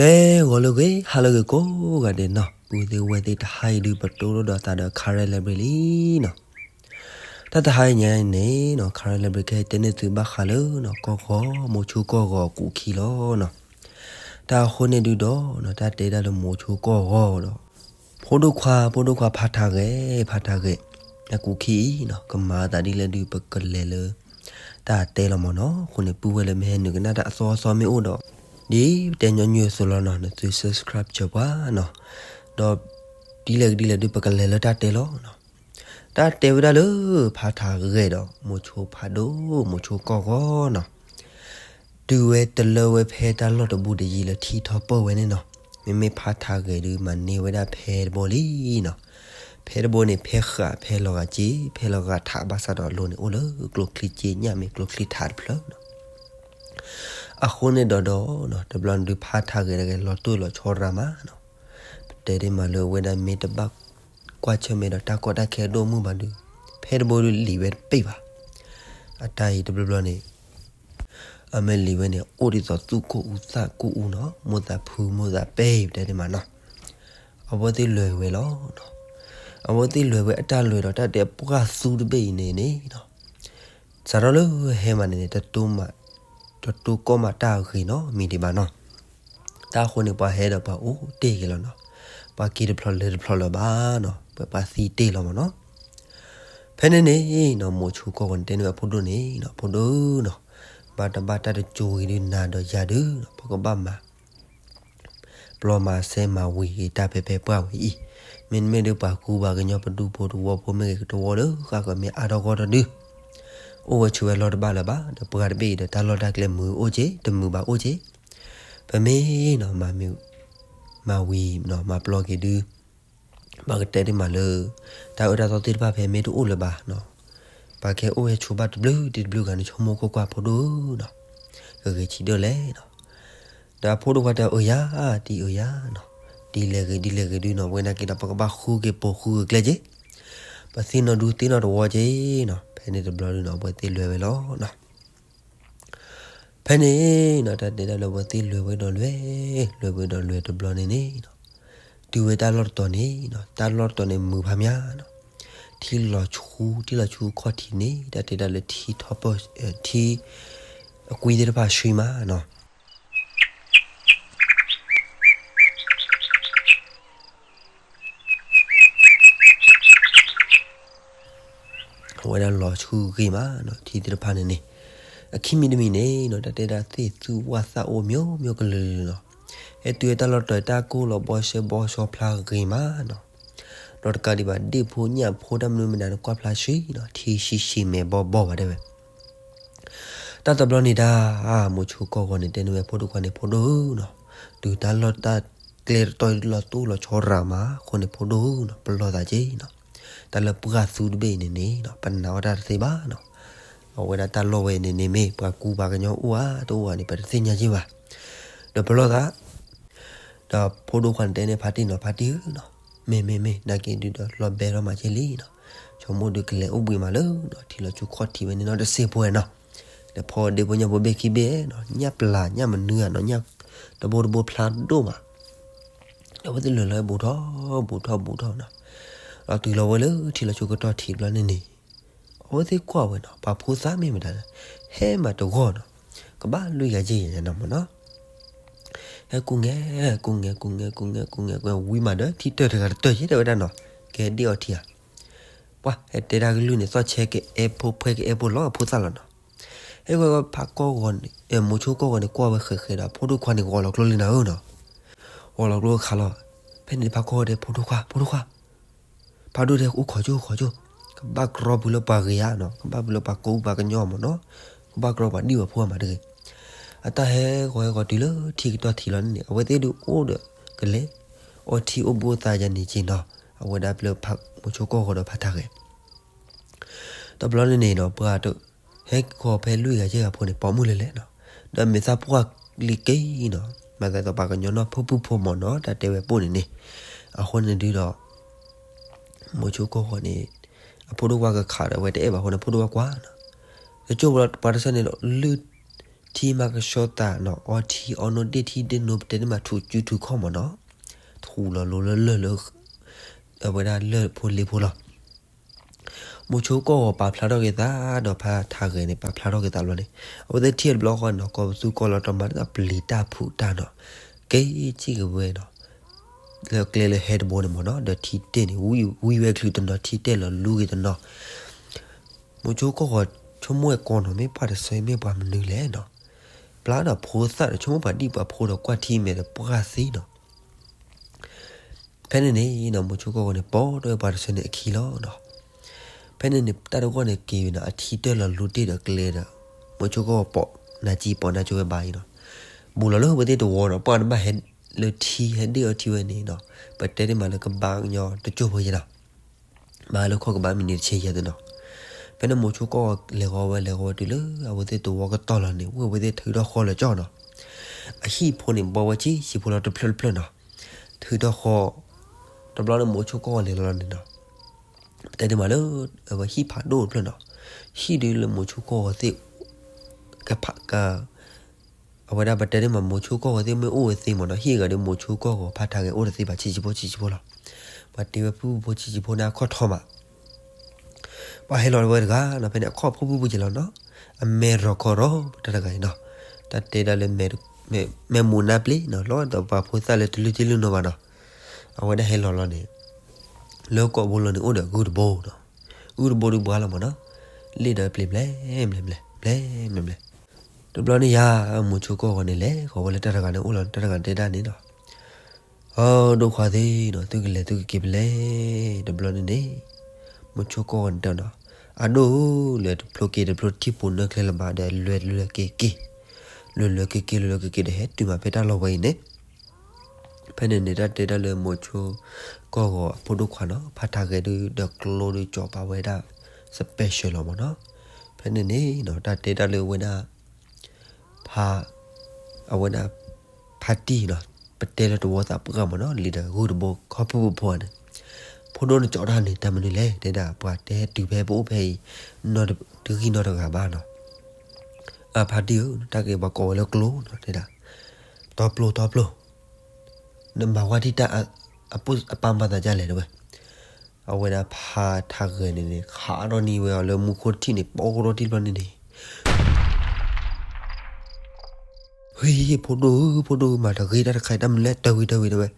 အဲ ဂီၤလၢအဂ့ၤ ဟါလၢအဂ့ၤကိးဂၤဒဲးနီၤ, ပုၢ်သ့ၣ်ဝဲၢ်သ့ၣ် တဟါအံၤဒုး ပတိၢ်လိာ်ဒီးသးဒီး Karen Library လံနီၤ. တၢ်တဟါအံၤညါန့ၣ်နီၤ Karen Library ကဟဲတဲန့ၢ်သုဘၣ်ဃးလၢနီၤ ကီၢ်ဂီၤ မိၤဆိကီၢ်ဂီၤအကူးခံလီၤနီၤ. တၢ်အဃိန့ၣ်ဒုးဒီးနီၤ တၢ်တဲဒၣ်လၢမိၤဆိကီၢ်ဂီၤဒီး ဖိဒိၣ်ခွါ ဖိဒိၣ်ခွါဖးထးဂဲၤ ဖးထးဂဲၤ အကူးခံအံၤနီၤ ကမၤအသးဒ်လဲၣ်ဒုး ပကလဲၤလၢတၢ်တဲလီၤမၢ်နီၤ. အဃိန့ၣ် ပုၢ်ဝဲၢ်လၢမ့ၢ်ဟဲနုာ်ကနၣ်တၢ်အသီအသီမ့ၢ်အိၣ်ဒီး ဒ်တဲညီနုၢ်အသိးလီၤနီၤ နသု subscribe စၢၤပှၤနီၤ. ဒီးဒ်လဲၣ်ဒ်လဲၣ်ဒုး ပကလဲၤလၢတၢ်တဲလီၤနီၤ. တၢ်တဲဝဲဒၣ်လၢ ဖးထးဂဲၤဒီး မိၤဆိဖးဒိၣ် မိၤဆိကီၢ်ဂီၤနီၤ. တုၤဝဲတလၢဝဲဖဲတၢ်လီၢ်တဘူးတယံၤလၢထံထီၣ်ပၢၢ်ဝဲန့ၣ်နီၤ, မ့မ့ၢ်ဖးထးဂဲၤဒုး မၤန့ၢ်ဝဲဒၣ်ဖဲတဘိလံနီၤ. ဖဲတဘိန့ၣ် ဖဲဃာ်ဖဲလီၤဂာ်စ့ ဖဲလီၤဂာ်ထးဘၣ်ဆၣ်ဒီး အလိၤန့ၣ်အိၣ်လၢကျိချံစ့ညၣ် မ့ၢ်ကျိချံထးတဖျၢၣ်နီၤ. အဃိန့ၣ်ဒီးဒီး တဘျီန့ၣ်ဒုး ဖးထးဂဲၤတဂၤ လီၤတိၢ်လီၤဆီရၤမးနီၤ. ပတဲဒ်မးလၢအဝဲဒၣ်မ့ၢ်တဘၣ်ကွၢ်ဆၢၣ်မဲာ်ဒီးတၢ်ကီတၢ်ခဲအဒိၣ်အမုၢ်ဘၣ်ဒုး ဖဲတဘိဒုးလံာ်ဝဲတပ့ၢ်ဘၣ်. အတၢ်အံၤတဘျီဘျီန့ၣ် အမ့ၢ်လံာ်ဝဲန့ၣ် အိၣ်ဒ်သိးသူၣ်ကိၢ်အူသၣ်ကိၢ်အူနီၤ မိၢ်သးဖုမိၢ်သးပဲ ပတဲဒ်မးနီၤ. အဝဲသ့ၣ်လဲၤဝဲလီၤနီၤ. အဝဲသ့ၣ်လဲၤဝဲအတၢ်လဲၤဒီးတၢ်တဲပှၢ်သူတဘ့ၣ်အံၤန့ၣ်န့ၣ်နီၤ စးထီၣ်လၢဟဲမးန့ၣ်န့ၣ် တတိၢ်ကီၢ်မးတၢ်အဂ့ၤနီတမံၤဒံးဘၣ်နီၤ. တၢ်အဃိန့ၣ် ပှၤဟဲဒီးပှၤအိၣ်တ့ၢ်က့ၤလီၤနီၤ. ပှၤက့ၤတဖျိးလဲၤတဖျိးလၢၤဘၣ်နီၤ ပှၤသံတ့ၢ်လီၤမၢ်နီၤ. ဖဲန့ၣ်န့ၣ်နီၤ မိၤဆိကီၢ်ဂီၤန့ၣ် တဲန့ၢ်ဝဲဖိဒိၣ်န့ၣ်နီၤ ဖိဒိၣ်ဧၢနီၤ, ဘၣ်တဘၣ်တၢ်တကၠိဂ့ၤဒုးနၤဒီးယၤဒုးနီၤ ပကဘၣ်မၤ ပျီမၤစဲမၤဝံၤဂ့ၤတၢ်ဖဲဖဲပှၢ်ဝဲအံၤ, မ့တမ့ၢ်ဒုးပှၤကူပှၤကညီပဒူဖိတဝီဖိမ့ၢ်ဂ့ၤ တဝီလၢဃၣ်ဃၢၤမ့ၢ်အါထီၣ်ဂီၢ်ထီၣ်ဒုး, အိၣ်ဝဲဆိးဝဲလီၢ်တဘၣ်လၢၤဘၣ်, ဒီးပှၤတဘ့ၣ်အံၤဒီးတၢ်လီၢ်တၢ်ကျဲမုာ်အိၣ်က့ၤ တမုာ်ဘၣ်အိၣ်က့ၤ, ပမ့ၢ်နီၤ မၤမ့ၢ် မၤဝံၤနီၤ မၤပျီက့ၤဒုး ပကတဲဒ်မးလၢ တၢ်အၢတၢ်သီသ့ၣ်တဖၣ်ဖဲမ့ၢ်တအိၣ်လၢၤဘၣ်နီၤ, ပှၤကဟဲအိၣ်ဟဲဆိးဘၣ်တဘျုးတဘျုးဂၤန့ၣ် ဆိကမိၣ်ကွၢ်ကွၢ်ဖိဒိၣ်နီၤ, ကဂ့ၤဆံးဒိၣ်လဲၣ်နီၤ. ဒီးအဖိဒိၣ်ခွါတဲအီၤ အၢယၤ တံၤအၢယၤနီၤ, ဒ်လဲၣ်ဂ့ၤဒ်လဲၣ်ဂ့ၤဒုးနီၤ ပဝဲနာ်က့ဒီး ပကဘၣ်ဃုက့ၤပိာ်ဃုက့ၤကျဲက့ၤ, ပသ့ၣ်နီၣ်ဒူသ့ၣ်နီၣ်တဝီက့ၤနီၤ, ဖဲန့ၣ်တဘျီဒုးနီၤ အဝဲသ့ၣ်လဲၤဝဲလီၤနီၤ. ဖဲန့ၣ်နီၤ တၢ်တဲဒၣ်လၢအဝဲသ့ၣ်လဲၤဝဲဒီးလဲၤ, လဲၤဝဲဒီးလဲၤတဘျီန့ၣ်န့ၣ်နီၤ, တုၤဝဲတၢ်လီၢ်တတီၤန့ၣ်နီၤ တၢ်လီၢ်တတီၤန့ၣ်မုာ်ဖးမးနီၤ, ထံလီၤဆူ ထံလီၤဆူခီၣ်ထံးန့ၣ် တၢ်တဲဒၣ်လၢထံထီၣ်ပၢၢ် ထံ အကွံသ့ၣ်တဖၣ်ဆှံမးနီၤ. အဝဲဒၣ်လီၤဆူဂ့ၤမးနီၤ ထံသ့ၣ်တဖၣ်န့ၣ်န့ၣ်, အခံမံၤတမံၤန့ၣ်နီၤ တၢ်တဲဒၣ်သ့ၣ်သူဝၣ်သၣ်အိၣ် မျိုးမျိုးကလုာ်ကလုာ်နီၤ, ဟဲတုၤဝဲတၢ်လီၢ်တတီၤ တၢ်ကိၢ်လီၤဘီဆၢဘီဆှီဖျါဂ့ၤမးနီၤ, ဒီးတကးဒံးဘၣ် ဒ့ၣ်ဖိညၣ်ဖိတၢ်မနုၤမနုၤန့ၣ် ကွၢ်ဖျါဆှံနီၤ ထံဆှံဆှံမဲာ်ဘီဘီဘၣ်တဲဝဲ တၢ်တဘျီန့ၣ်ဒၣ် မိၤဆိကီၢ်ဂီၤန့ၣ် တဲန့ၢ်ဝဲဖိဒိၣ်ခွါန့ၣ် ဖိဒိၣ်ဧၢနီၤ, တုၤတၢ်လီၢ်တၢ်ကျဲတတီၤလီၤတိၢ်လီၤဆီရၤမးအဃိန့ၣ် ဖိဒိၣ်ဧၢနီၤ ပလီၢ်သးက့နီၤ, တၢ်လၢပှၢ်သူတဘ့ၣ်အံၤန့ၣ်န့ၣ်နီၤ ပနာ်အီၣ်တၢ်တသ့ဘၣ်နီၤ, အဝဲဒၣ်တၢ်လီၢ်ဝဲန့ၣ်န့ၣ်မ့ၢ်ပှၤကူပှၤကညီအိၣ်ဧါတအိၣ်ဧါန့ၣ် ပတသ့ၣ်ညါက့ဘၣ်, ဒီးပလီၢ်သး ဒီးဖိဒိၣ်ခွါန့ၣ်တဲန့ၢ်ဖါတံၢ်နီၤ ဖါတံၢ်ဧၢနီၤ, မ့ၢ်မ့ၢ်မ့ၢ် နာ်က့ဒုးဒီးလီၤဘဲထီၣ်မးက့လံနီၤ, ဆိကမိၣ်ဒုးကလဲၤအိၣ်ဘှံးမးလၢနီၤ ထံလီၤဆူခီၣ်ထံးဝဲန့ၣ်နီၤ တစ့ၢ်ဖိနီၤ, ဒီးဖီဒ့ၣ်ဖိညၣ်ဖိဘ့ၣ်ခံဘ့ၣ်နီၤ ညၣ်ပျၢ်ညၣ်မနုၤဧါနီၤ ညၣ်တဘိတဘိဖျါဒိၣ်မး, ဒီးအဝဲသ့ၣ်လဲၤလီၤဝဲဘူးထီၣ်ဘူးထီၣ်ဘူးထီၣ်နီၤ, ဒီးတုၤလီၤဝဲလၢထံလီၤဆူကတီၢ်ထံးတဘျီန့ၣ်န့ၣ် အဝဲသ့ၣ်ကွၢ်ဝဲနီၤ ပှၤဖိသၣ်မ့ၢ်မတၤလဲၣ်, ဟဲမးတဂီၢ်နီၤ, ကဘၣ်လွံၢ်ဂၤယဲၢ်ဂၤနီၤမ့ၢ်နီၤ, ဟဲကူငဲၤ ကူငဲၤ ကူငဲၤ ကူငဲၤ ကူငဲၤ ဝံၤမးဒီး ထံတၢၢ်တဂၤတတၢၢ်ယဲၢ် တဲဝဲဒၣ်နီၤ, ကဟဲဒ့ၣ်အီၤထံဧါ, ပှၤဟဲတဲတၢ်ကလုၢ်န့ၣ် သီၣ်ဆဲကအဲၣ်ဖိ ဖှဲကအဲၣ်ဖိလီၤ အဖိသၣ်လီၤနီၤ, ဟဲဝဲဖးကီၢ်ဂီၤန့ၣ် မိၤဆိကီၢ်ဂီၤန့ၣ် ကွၢ်ဝဲဃဲးဃဲးဒီး ဖိဒိၣ်ခွါန့ၣ် ဂီၤလီၤကျိလံနၤဧၢနီၤ, ဂီၤလီၤကျိခါလီၤ, ဖဲန့ၣ်ဖးကီၢ်ဂီၤတဲ ဖိဒိၣ်ခွါ ဖိဒိၣ်ခွါ ဖးဒိၣ်တဲ အိၣ်ခိးကၠိ အိၣ်ခိးကၠိ, ကဘၣ်ကြီဖုလၢပှၤဂ့ၤဧါနီၤ, ကဘၣ်ဖုလၢပှၤကူပှၤကညီမ့ၢ်နီၤ, ကဘၣ်ကြီပှၤဒံၣ်ပှၤဖိအမးတဂ့ၤ, အတၢ်ဟဲဂီၤဟဲဂီၤတုၤလၢထံကတီၢ်ထံးလီၤန့ၣ် အဝဲသ့ၣ်ဒုးအိၣ်ဒီးကလဲၤ အီထံအိၣ်ဘှံးအိၣ်သါယၤန့ၣ်က့ၤနီၤ, အဝဲဒၣ်ဖဲလၢမိၤဆိကီၢ်ဂီၤဒီးဖးထးဂဲၤ တဘျီန့ၣ်န့ၣ်နီၤ ပှၤတ ဟဲကီၤဖဲလွံၢ်ဂၤယဲၢ်ဂၤဖိန့ၣ် ပိာ်မုၣ်လၢလဲၣ်နီၤ, ဒီးမ့ၢ်သၣ်ပှၢ်လံက့ၤနီၤ, မၤသးဒ်သိးပှၤကညီနီၢ်ဖိပုၢ်ဖိမ့ၢ်နီၤ တၢ်တဲဝဲပိာ်န့ၣ်န့ၣ်, အဃိန့ၣ်ဒုးဒီး မိၤဆိကီၢ်ဂီၤန့ၣ် အဖိဒိၣ်ဝါကခးဒီးအဝဲတအဲၣ်ဘၣ်အဃိန့ၣ် ဖိဒိၣ်ဝါကွၢ်နီၤ, တကၠိၢ်ပှၤတဆၢန့ၣ်ဒီး လုၢ် ထံမၤကဆှီသးနီၤ, အီထံအီနိဒ့ၣ်ထံဒ့ၣ်နိ ပတဲန့ၣ်မး ထူးစုထူးခီၣ်မးနီၤ, ထူးလီၤလိၤလၢလၢၢ်လၢ အဝဲဒၣ်လၢၢ်ဖိလ့ဖိလီၤ. မိၤဆိကီၢ်ဂီၤပာ်ဖျါထီၣ်က့ၤသး ဒီးဖါထးဂဲၤန့ၣ် ပာ်ဖျါထီၣ်က့ၤသးဘျီန့ၣ်, အဝဲသ့ၣ်ထံၣ်တဘျီဃီနီၤ ကီၢ်ပသူကီၢ်လီၤတမၤတၢ်ပျံၤတၢ်ဖုးတၢ်နီၤ, က့ၤစံၣ်က့ၤဝဲနီၤ လၢကျဲလၢဟဲတဘိန့ၣ်မးနီၤ, ဒီးထံတဲၢ်န့ၣ် ဝံဝဲချုးတနီၤ ထံတဲၢ်လီၤလူက့ၤတနီၤ, မိၤဆိကီၢ်ဂီၤဆိကမိၣ်ဝဲကိးနီၤ မ့ၢ်ပှၤတဆၢမ့ၢ်ပှၤမနုၤလဲၣ်နီၤ, ပျၢ်ဒီးဖိသၣ်ဒီးဆိကမိၣ်ပှၤဒံၣ်ပှၤဖိဒီးကွၢ်ထံမဲာ်ဒီးပှၢ်သ့နီၤ ဖဲန့ၣ်န့ၣ်နီၤ မိၤဆိကီၢ်ဂီၤန့ၣ် ပိာ်ထီၣ်ဝဲပှၤတဆၢန့ၣ်အခံလီၤနီၤ. ဖဲန့ၣ်န့ၣ် တၢ်တဂီၢ်န့ၣ်က့ၤဝဲနီၤ အထံတဲၢ်လီၤလူတ့ၢ်ဒီးကျဲဒီး မိၤဆိကီၢ်ဂီၤပိာ်နါကံပိာ်နါကၠိဝဲဘါအံၤနီၤ, ဘူးလီၤလၢဝဲသ့ၣ်တဝီနီၤ ပှၢ်နဘၣ်ဟဲလၢထံ ဟဲဒ့ၣ်အီထံဝဲန့ၣ်နီၤ, ပတဲဒ်မးလၢကဘၣ်ညီတကၠိၢ်ဖိယဲနီၤ ဘၣ်လၢခီၣ်ကဘၣ်မံးနံးတဆံယဲၢ်သ့နီၤ. ဖဲန့ၣ်မိၤဆိကီၢ်ဂီၤလဲၤဃီဝဲလဲၤဃီဝဲတုၤလၢ အဝဲသ့ၣ်တဝီကတီၢ်လီၤန့ၣ် ဝဲအဝဲသ့ၣ်ထုးထီၣ်ဃီလၢကၠီနီၤ, အဟံၣ်ဖိန့ၣ် ဘှီဝဲဆံးဆံးဖိလီၤတဖျၢၣ်တဖျၢၣ်နီၤ, ထုးထီၣ်ဃီ, တဘျီန့ၣ်မိၤဆိကီၢ်ဂီၤလဲၤလီၤလီၤန့ၣ်နီၤ, ပတဲဒ်မးလၢ အဝဲဟံၣ်ဖးဒိၣ်တဖျၢၣ်နီၤ, ဟံၣ်ဒုးလၢမိၤဆိကီၢ်ဂီၤသ့ၣ် ကဖးက အဝဲဒၣ်ပတဲဒ်မး မိၤဆိကီၢ်ဂီၤသ့ၣ်မ့ၢ်အိၣ်ဝဲသ့မးနီၤ, ဟံၣ်အဂၤဒုးမိၤဆိကီၢ်ဂီၤဖါထးဂဲၤအိၣ်တသ့ဘၣ် ဆံးဆံးဖိဆံးဆံးဖိလီၤ. ပှၤတ့ဝဲဖုၣ်ဖုၣ်ဖိဆံးဆံးဖိန့ၣ်အခီၣ်ထီၣ်မး, ပှၤဟဲလီၤဝဲတဂၤနီၤ ဖဲန့ၣ် အခီၣ်ဖုၣ်ဖုၣ်ဖုၣ်က့ၤလီၤနီၤ, အမဲာ်ရီၤခီရီၤတၢ်တဂၤအံၤနီၤ, တၢ်တဲဒၣ်လၢ မဲာ်မူၤနါပျ့ၤနီၤ လီၤဒီးပှၤဖိသၣ်လၢတလုၢ်တလုၢ်နီၤဘၣ်နီၤ, အဝဲဒၣ်ဟဲလီၤလီၤန့ၣ် လၢကိာ်ဘိလီၤန့ၣ် အိၣ်ဒီးဂုၢ်တဘိနီၤ, ဂုၢ်တဘိဒုးဘှါလီၤမးနီၤ, လ့ၣ်ဒီးပျံၤဘျဲၣ်ဘျဲၣ်ဘျဲၣ် ဘျဲၣ်ဘျဲၣ်ဘျဲၣ် တဘျီန့ၣ်ယၤ မိၤဆိကီၢ်ဂီၤန့ၣ်လဲၤဃီၤဝဲလၢတၢ်တဂၤန့ၣ်အိၣ်လီၤ တၢ်တဂၤတဲဒၣ်န့ၣ်နီၤ, အဒိၣ်ခွါသ့ၣ်နီၤ သုကလဲၤသုကက့ၤဖဲလဲၣ်, တဘျီန့ၣ်န့ၣ် မိၤဆိကီၢ်ဂီၤန့ၣ်တဲနီၤ, အဒိၣ်ဧၢ လဲၤတဖျိက့ၤတဖျိ ထံၣ်ဖိနၢ်ချ့လၢၤဘၣ်ဒီး လဲၤလဲၤက့ၤက့ၤ, လဲၤလဲၤက့ၤက့ၤ လဲၤလဲၤက့ၤက့ၤဒီး ဟဲတုၤမးဖဲတၢ်လီၢ်ဝဲအံၤန့ၣ် ဖဲန့ၣ်န့ၣ် တၢ်တဲဒၣ်လၢမိၤဆိကီၢ်ဂီၤအဖိဒိၣ်ခွါနီၤ ဖါထးဂဲၤဒုးဒီးကျိဒုး ကၠီၤပာ်ဝဲဒၣ် special လီၤမးနီၤ, ဖဲန့ၣ်န့ၣ်နီၤ တၢ်တဲဒၣ်လၢဝဲဒၣ် ဖါ အဝဲဒၣ် ဖါတံၢ်နီၤ ပတဲလၢတဝီသးပှၢ်မးနီၤ လံာ်ဒီးဂုၢ်တဘိခီၣ်ဖုၣ်ဖုၣ်ဖိန့ၣ်, ဖိဒိၣ်န့ၣ်ကၠီၤတၢ်န့ၣ် တၢ်မနုၤလဲၣ် တဲဒၣ် ပှၤတဲတုၤဖဲပအိၣ်ဖဲအံၤ တဂံၢ်နီတဂၤဘၣ်နီၤ, အဖါတံၢ်ဧၢ တၢ်က့ၤပှၤကိးဝဲလၢကျိနီၤ တဲဒၣ်, တီပျိတီပျိ နမၤဝဲဒ်တၢ်အပၢ်မၤသးဒ်လဲၣ်တဲဝဲ, အဝဲဒၣ်ဖါထးဂဲၤန့ၣ်န့ၣ် ခးဒီနံၤဝဲအီၤလၢမူခိၣ်ထံၣ်န့ၣ် ပိာ်ကဒီးတံၢ်တဘျီန့ၣ်န့ၣ် ဟ့ၣ် ဖိဒိၣ်ဧၢ ဖိဒိၣ်ဧၢ မၤတဂ့ၤတၢ်တခါအံၤ တၢ်မနုၤလဲၣ် တၢ်ဝံၤတၢ်ဝံၤတဲဝဲ,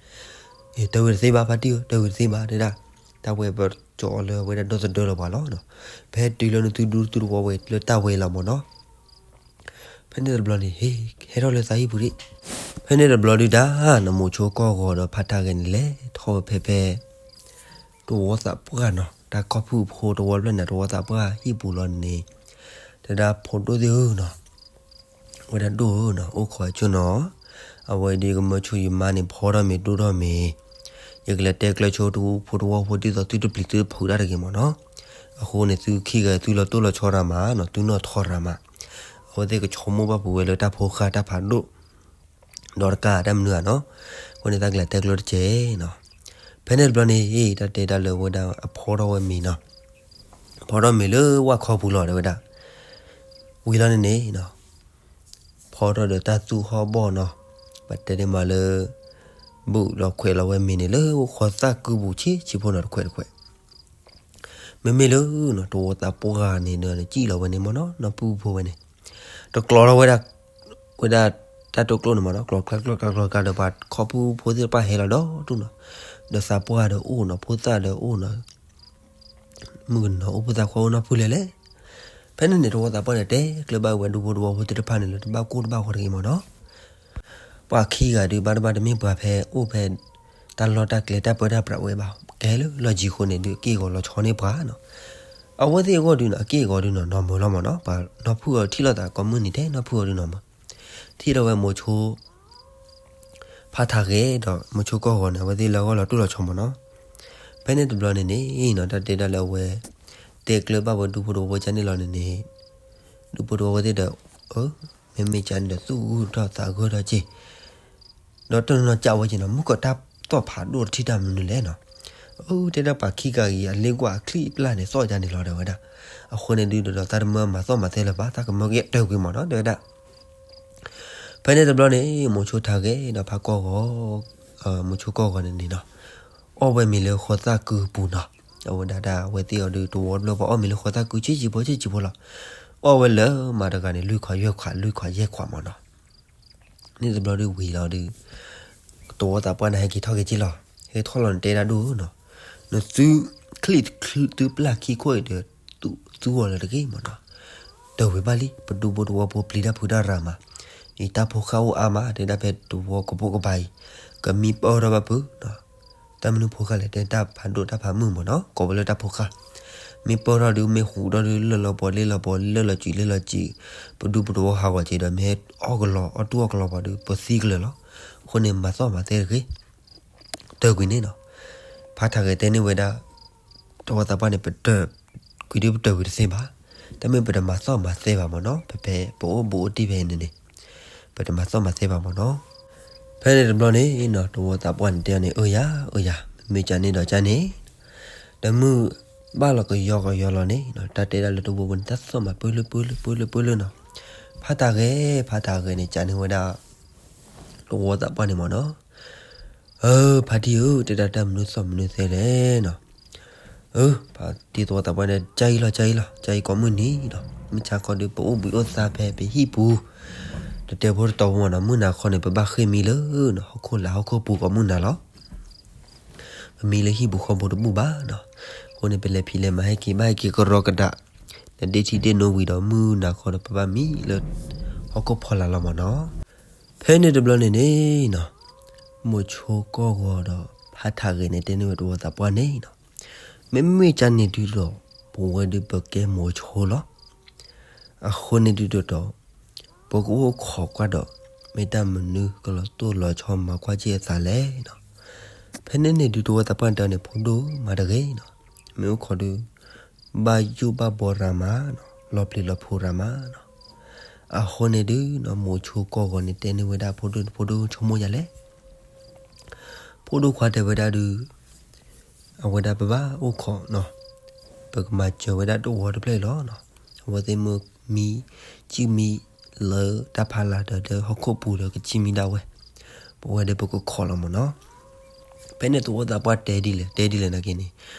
တၢ်ဝံၤတသ့ဘၣ် ဖါတံၢ်ဧၢ တၢ်ဝံၤတသ့ဘၣ်တဲဒၣ်, တၢ်ဝဲပကၠီၤအီၤလၢအဝဲဒၣ်ဒီသဒၢလီၤပှၤလီၤ, ဖဲတုၤလၢနသုဒူသုသဝီဝဲလၢတၢ်ဝဲလီၤမးနီၤ ဖဲန့ၣ်တဘျီန့ၣ် ဟ့ၣ် ဟဲထီၣ်လၢသးဟံၣ်ပူၤဒံး, ဖဲန့ၣ်တဘျီဒုးတၢ် နမိၤဆိကီၢ်ဂီၤဒီးဖါထးဂဲၤန့ၣ်လဲၤထီၣ်ဝဲဖဲဖဲ တဝီသးပှၢ်နီၤ တၢ်ခီၣ်ဖုၣ်ဖိတဝီဖျၢၣ်န့ၣ် တဝီသးပှၢ်ဟံၣ်ပူၤလီၤန့ၣ်, တဲဒၣ်ဖိဒိၣ်သ့ၣ်ဧၢနီၤ ဝဲဒၣ်ဒိၣ်ဧၢနီၤ အိၣ်ခိးဆိနီၤ, အဝဲဒုးကမၢဆိယမါန့ၣ် ဖီထီၣ်မ့ၤဒိၣ်ထီၣ်မ့ၤ, ယကလဲၤတဲကျၢၤဆိတဝူဖိတဝီဖိဒ်သိးသုတပျံၤသုတဖုးတၢ်တဂ့ၤမးနီၤ, အဃိန့ၣ် သုခံဂၤသုလီၤတိၢ်လီၤဆီတၢ်မးနီၤ သုနီၢ်ထီၣ်တၢ်မး, အဝဲသ့ၣ်ကဆိကမိၣ်ဘၣ်ပူၤဝဲလၢတၢ်ဖိဃၢ်တၢ်ဖးဒိၣ် ဒီးတကးတၢ်မနုၤဧါနီၤ, အဃိန့ၣ် တၢ်ကလဲၤတဲကျၢၤတကဲးနီၤ, ဖဲန့ၣ်တဘျီန့ၣ် တၢ်တဲဒၣ်လၢဝဲဒၣ်အဖီထီၣ်ဝဲမ့ၤနီၤ, ဖီထီၣ်မ့ၤလၢဝၣ်ခီပူၤလီၤတဲဝဲဒၣ်, ဝံၤလီၤန့ၣ်န့ၣ်နီၤ, ဖီထီၣ်ဒီးတၢ်သူၣ်ဟီၣ်ဘီၣ်နီၤ, ပတဲဒၣ်မးလၢ ဘုၣ်လီၤခွဲးလီၤဝဲမ့ၤန့ၣ်လၢဃီသၣ်ကုပူၤဆံးဆံးဖိနီၤတခွဲးတခွဲး မ့မ့ၢ်လၢနီၤ တဝီသးပှၢ်ဂၤန့ၣ်ဒီး စံၣ်လီၤဝဲန့ၣ်မ့ၢ်နီၤ နီၢ်ဖုၣ်ဖိဝဲန့ၣ် တကျီထီၣ်ဝဲဒၣ် ဝဲဒၣ်တၢ်တိာ်ကျိၣ်န့ၣ်မ့ၢ်နီၤ ကျီကျါကျီကျါကျီကျါဒီး ပှၤခီၣ်ဖုၣ်ဖိသ့ၣ်တဖၣ်ဟဲလီၤဒီးတူၢ်နီၤ ဒီးသးပှၢ်ဒီးအိၣ်နီၤ ဖိသၣ်ဒီးအိၣ်နီၤ မုၣ်ကနီၤအိၣ်ဖိသၣ်ခွါအိၣ်နီၢ်ဖုၣ်လဲၣ်လဲၣ် ဖဲန့ၣ်န့ၣ် တဝီသးပှၢ်န့ၣ် တဲကျၢၤဘၣ်ဝဲဒူဖိတဝီဖိသ့ၣ်တဖၣ်န့ၣ်လၢတဘၣ်ကိၢ်တဘၣ်ဂီၤတဂ့ၤမ့ၢ်နီၤ ပှၤခံဂၤဒုးဘၣ်တဘၣ်တမ့ၢ်ပှၤဖဲအိၣ်ဖဲ တၢ်လီၢ်တၢ်ကျဲတၢ်ပၢတၢ်ပြးဝဲဘၣ် ကဟဲလၢလီၢ်ကံၤဃိန့ၣ်ဒုး အက့ၢ်အဂီၤလီၤဆီန့ၢ်ပှၤနီၤ အဝဲသ့ၣ်အဂီၢ်ဒုးနီၤ အက့ၢ်အဂီၤဒုးနီၤ နီၢ်မၢလီၤမ့ၢ်နီၤ ပှၤနီၢ်ဖုၣ်အီၤထံၣ်လိာ်သးကိးမုၢ်နံၤတဲ နီၢ်ဖုၣ်အီၤဒုးနီၢ်မၢ ထံၣ်ဒီးဝဲမိၤဆိ ဖါထးဂဲၤဒီးမိၤဆိကီၢ်ဂီၤန့ၣ် အဝဲသ့ၣ်လၢအဂီၢ်လီၤတိၢ်လီၤဆီမ့ၢ်နီၤ. ဖဲန့ၣ်တဘျီန့ၣ်န့ၣ်နီၤ တၢ်တဲဒၣ်လၢအဝဲ တဲကျၢၤဘၣ်ဝဲဒူဖိတဝီဖိကန့ၣ်လီၤန့ၣ်န့ၣ် ဒူဖိတဝီဖိသ့ၣ်ဒီး အၢ မ့မ့ၢ်ကန့ၣ်ဒီးသူၣ်ဂုၢ်ထီၣ်သးဂၢၢ်ထီၣ်က့ၤ ဒီးတနီၤနီၤကးဝဲက့ၤနီၤ မုၢ်ကီးတၢ်သီၣ်ဖးဒိၣ်တထံၣ်တၢ်မနုၤလဲၣ်နီၤ. အၢ တဲဒၣ်ပှၤခံဂၤအံၤ အလ့ကွၢ်အချံအပျၢ်န့ၣ် သီၣ်ကန့ၣ်လီၤတဲဝဲဒၣ်. အဃိန့ၣ်ဒုးဒီး သးတမၢမၤသီၣ်မၤသဲလၢၤဘၣ် သးကမၢက့ၤတၢၢ်ကွံာ်မ့ၢ်နီၤ တဲဝဲဒၣ်. ဖဲန့ၣ်တဘျီန့ၣ် မိၤဆိထါဂဲၤဒီးဖါကီၢ်ဂီၤ, မိၤဆိကီၢ်ဂီၤန့ၣ်န့ၣ်နီၤ, အီၣ်ဝဲမ့ၤလၢဃီသၣ်ကုပူၤနီၤ. အဝဲဒၣ်ဒၣ်ဝဲသ့ၣ်အီၤဒုး တဝီတဖျၢၣ်ပှၤအီၣ်မ့ၤလၢဃီသၣ်ကုဆံးဆံးဖိဆံးဆံးဖိလီၤ. အီၣ်ဝဲလၢမၤတဂၤန့ၣ် လွံၢ်ခွးယဲၢ်ခွး လွံၢ်ခွးယဲၢ်ခွးမၢ်နီၤ. န့ၣ်တဘျီဒုးဝံၤလီၤဒုး တဝီသးပှၢ်န့ၣ် ဟဲက့ၤထီၣ်က့ၤက့ၤလီၤ. ဟဲထီၣ်လီၤန့ၣ် တဲဒၣ်ဒိၣ်နီၤ, နသုချံၣ်သုပျၢ်ခံခိၣ်အံၤဒီး သူအီၤလၢတဂ့ၤမၢ်နီၤ. တဝံၤဘၣ်လံ ပဒူဖိတဝီဖိပျံၤတၢ်ဖုးတၢ်ရၤမး, အံၤတၢ်ဖိဃၢ်အိၣ်အါမး တဲဒၣ်ဖဲတဝီကပိာ်ကပၤအံၤ, ကမံပၢၢ်ထီၣ်ဘၣ်ဖုး တၢ်မနုၤဖိဃၢ်လဲၣ် တဲတၢ်ဖးဒိၣ်တၢ်ဖးမုၢ်မၢ်နီၤ ကိးဝဲလၢတၢ်ဖိဃၢ်, မ့ၢ်ပၢၢ်ထီၣ်ဒုး မ့ၢ်ဟူးထီၣ်ဒုး လၢၢ်လီၤပှီၤလ့လီၤပှီၤ လၢၢ်လီၤစုးလ့လီၤစုး, ပဒူပတဝီဟးဂီၤက့ၤဒီး မ့ၢ်ဟဲအီၣ်ကလီအီၣ်တူၢ်အီၣ်ကလီပှၤဒုး ပသံကလၢာ်လီၤ. အဃိန့ၣ် မၤသီၣ်မၤသဲတဂ့ၤ တၢ်ကွံာ်န့ၣ်နီၤ. ဖါထးဂဲၤတဲန့ၢ်ဝဲဒၣ် တဝီသးပှၢ်န့ၣ် ပတၢ်ကွံာ်ဒုးပတၢ်ဝံၤတသ့ဘၣ်, တမ့ၢ်ပတမၤသီၣ်မၤသဲဘၣ်မၢ်နီၤ ဖဲဖဲပအိၣ်ဘူးအိၣ်တံၢ်ဖဲအံၤန့ၣ်န့ၣ် ပတမၤသီၣ်မၤသဲဘၣ်မၢ်နီၤ. ဖဲန့ၣ်တဘျီန့ၣ်နီၤ တဝီသးပှၢ်န့ၣ်တဲအီၤန့ၣ် အၢယၤ အၢယၤ မ့ၢ်ကန့ၣ်ဒီးကန့ၣ်, တမုၢ်ဘၣ်လီၤကယီကယီလီၤန့ၣ်နီၤ တၢ်တဲဒၣ်လၢတဝီပူၤန့ၣ် တၢ်သီၣ်မၤပၢၢ်လၢပၢၢ်လၢပၢၢ်လၢပၢၢ်လၢနီၤ. ဖါထးဂဲၤ ဖါထးဂဲၤန့ၣ် ကန့ၢ်ဝဲဒၣ် တဝီသးပှၢ်န့ၣ်မၢ်နီၤ. အၢ ဖါတံၢ်ဧၢ တဲဒၣ်တၢ်မနုၤသီၣ်မနုၤသဲလဲၣ်နီၤ. အၢ ဖါတံၢ်တဝီသးပှၢ်န့ၣ် ကၢ်အံၤလီၤ ကၢ်အံၤလီၤ ကၢ်အံၤကိးမုၢ်နံၤဒီး မုၢ်ဆါခီဒုး ပအိၣ်ဘှံးအိၣ်သါဖဲပဟံၣ်ပူၤ တတဲဖိတတီဖိမၢ်နီၤ. မုၢ်နၤခီန့ၣ် ပဘၣ်ဃ့ၢ်မံလၢနီၤ ဟီၣ်ခိၣ်လာ်ဟီၣ်ခိၣ်ပူၤကိးမုၢ်နၤလီၤ. ပမံလၢဟံၣ်ပူၤဃီပူၤတဘူၣ်ဘၣ်နီၤ. အဃိန့ၣ် ပလဲၤဖံးလဲၤမၤဟဲက့ၤ ဘၣ်ဟဲက့ၤကရီကဒး နဒ့ထံဒ့နိဝံၤဒီး မုၢ်နၤခီဒီး ပဘၣ်မံလၢဟီၣ်ခိၣ်ဖီလာ်လီၤမၢ်နီၤ. ဖဲန့ၣ်တဘျီန့ၣ်န့ၣ်နီၤ မိၤဆိကီၢ်ဂီၤဒီး ဖါထးဂဲၤန့ၣ် တဲန့ၢ်ဝဲတဝီသးပှၢ်န့ၣ်နီၤ, မ့မ့ၢ်ကန့ၣ်ဒုးဒီး ပဝဲဒုးပကဲမိၤဆိလီၤ. အဃိန့ၣ်ဒုးဒီး ပကအိၣ်ခိးကွၢ်ဒီး မ့ၢ်တၢ်မနုၤကလီၤတိၢ်လီၤဆီမၤကွၢ်က့ၤအသးလဲၣ်နီၤ. ဖဲန့ၣ်န့ၣ်ဒုးတဝီသးပှၢ်န့ၣ်တဲန့ၣ် ဖိဒိၣ်မၤတဂ့ၤနီၤ, မ့ၢ်အိၣ်ခိးဒုး ဘၣ်ယိၣ်ဘၣ်ဘီရၤမးနီၤ, လီၤပျံၤလီၤဖုးရၤမးနီၤ. အဃိန့ၣ်ဒုးနီၤ မိၤဆိကီၢ်ဂီၤန့ၣ် တဲန့ၢ်ဝဲဒၣ်ဖိဒိၣ်န့ၣ် ဖိဒိၣ်ဆိကမိၣ်ယၤလဲၣ်. ဖိဒိၣ်ခွါတဲဝဲဒၣ်ဒုး အဝဲဒၣ်ပဘၣ်အိၣ်ခိးနီၤ, ပကမၤစၢၤဝဲဒၣ်တဝီတဖျၢၣ်အံၤလီၤနီၤ. အဝဲသ့ၣ်မ့ၢ်မံ စံၣ်မံလၢတၢ်ဖးလာ်ဒီးလၢဟီၣ်ခိၣ်ပူၤဒီး ကစံၣ်မံဒၣ်ဝဲ, ပဝဲဒၣ်ပကခိးလီၤမၢ်နီၤ. ဖဲန့ၣ်တဝီသးပှၢ်တဲဒ်လဲၣ် တဲဒ်လဲၣ်နာ်က့န့ၣ်,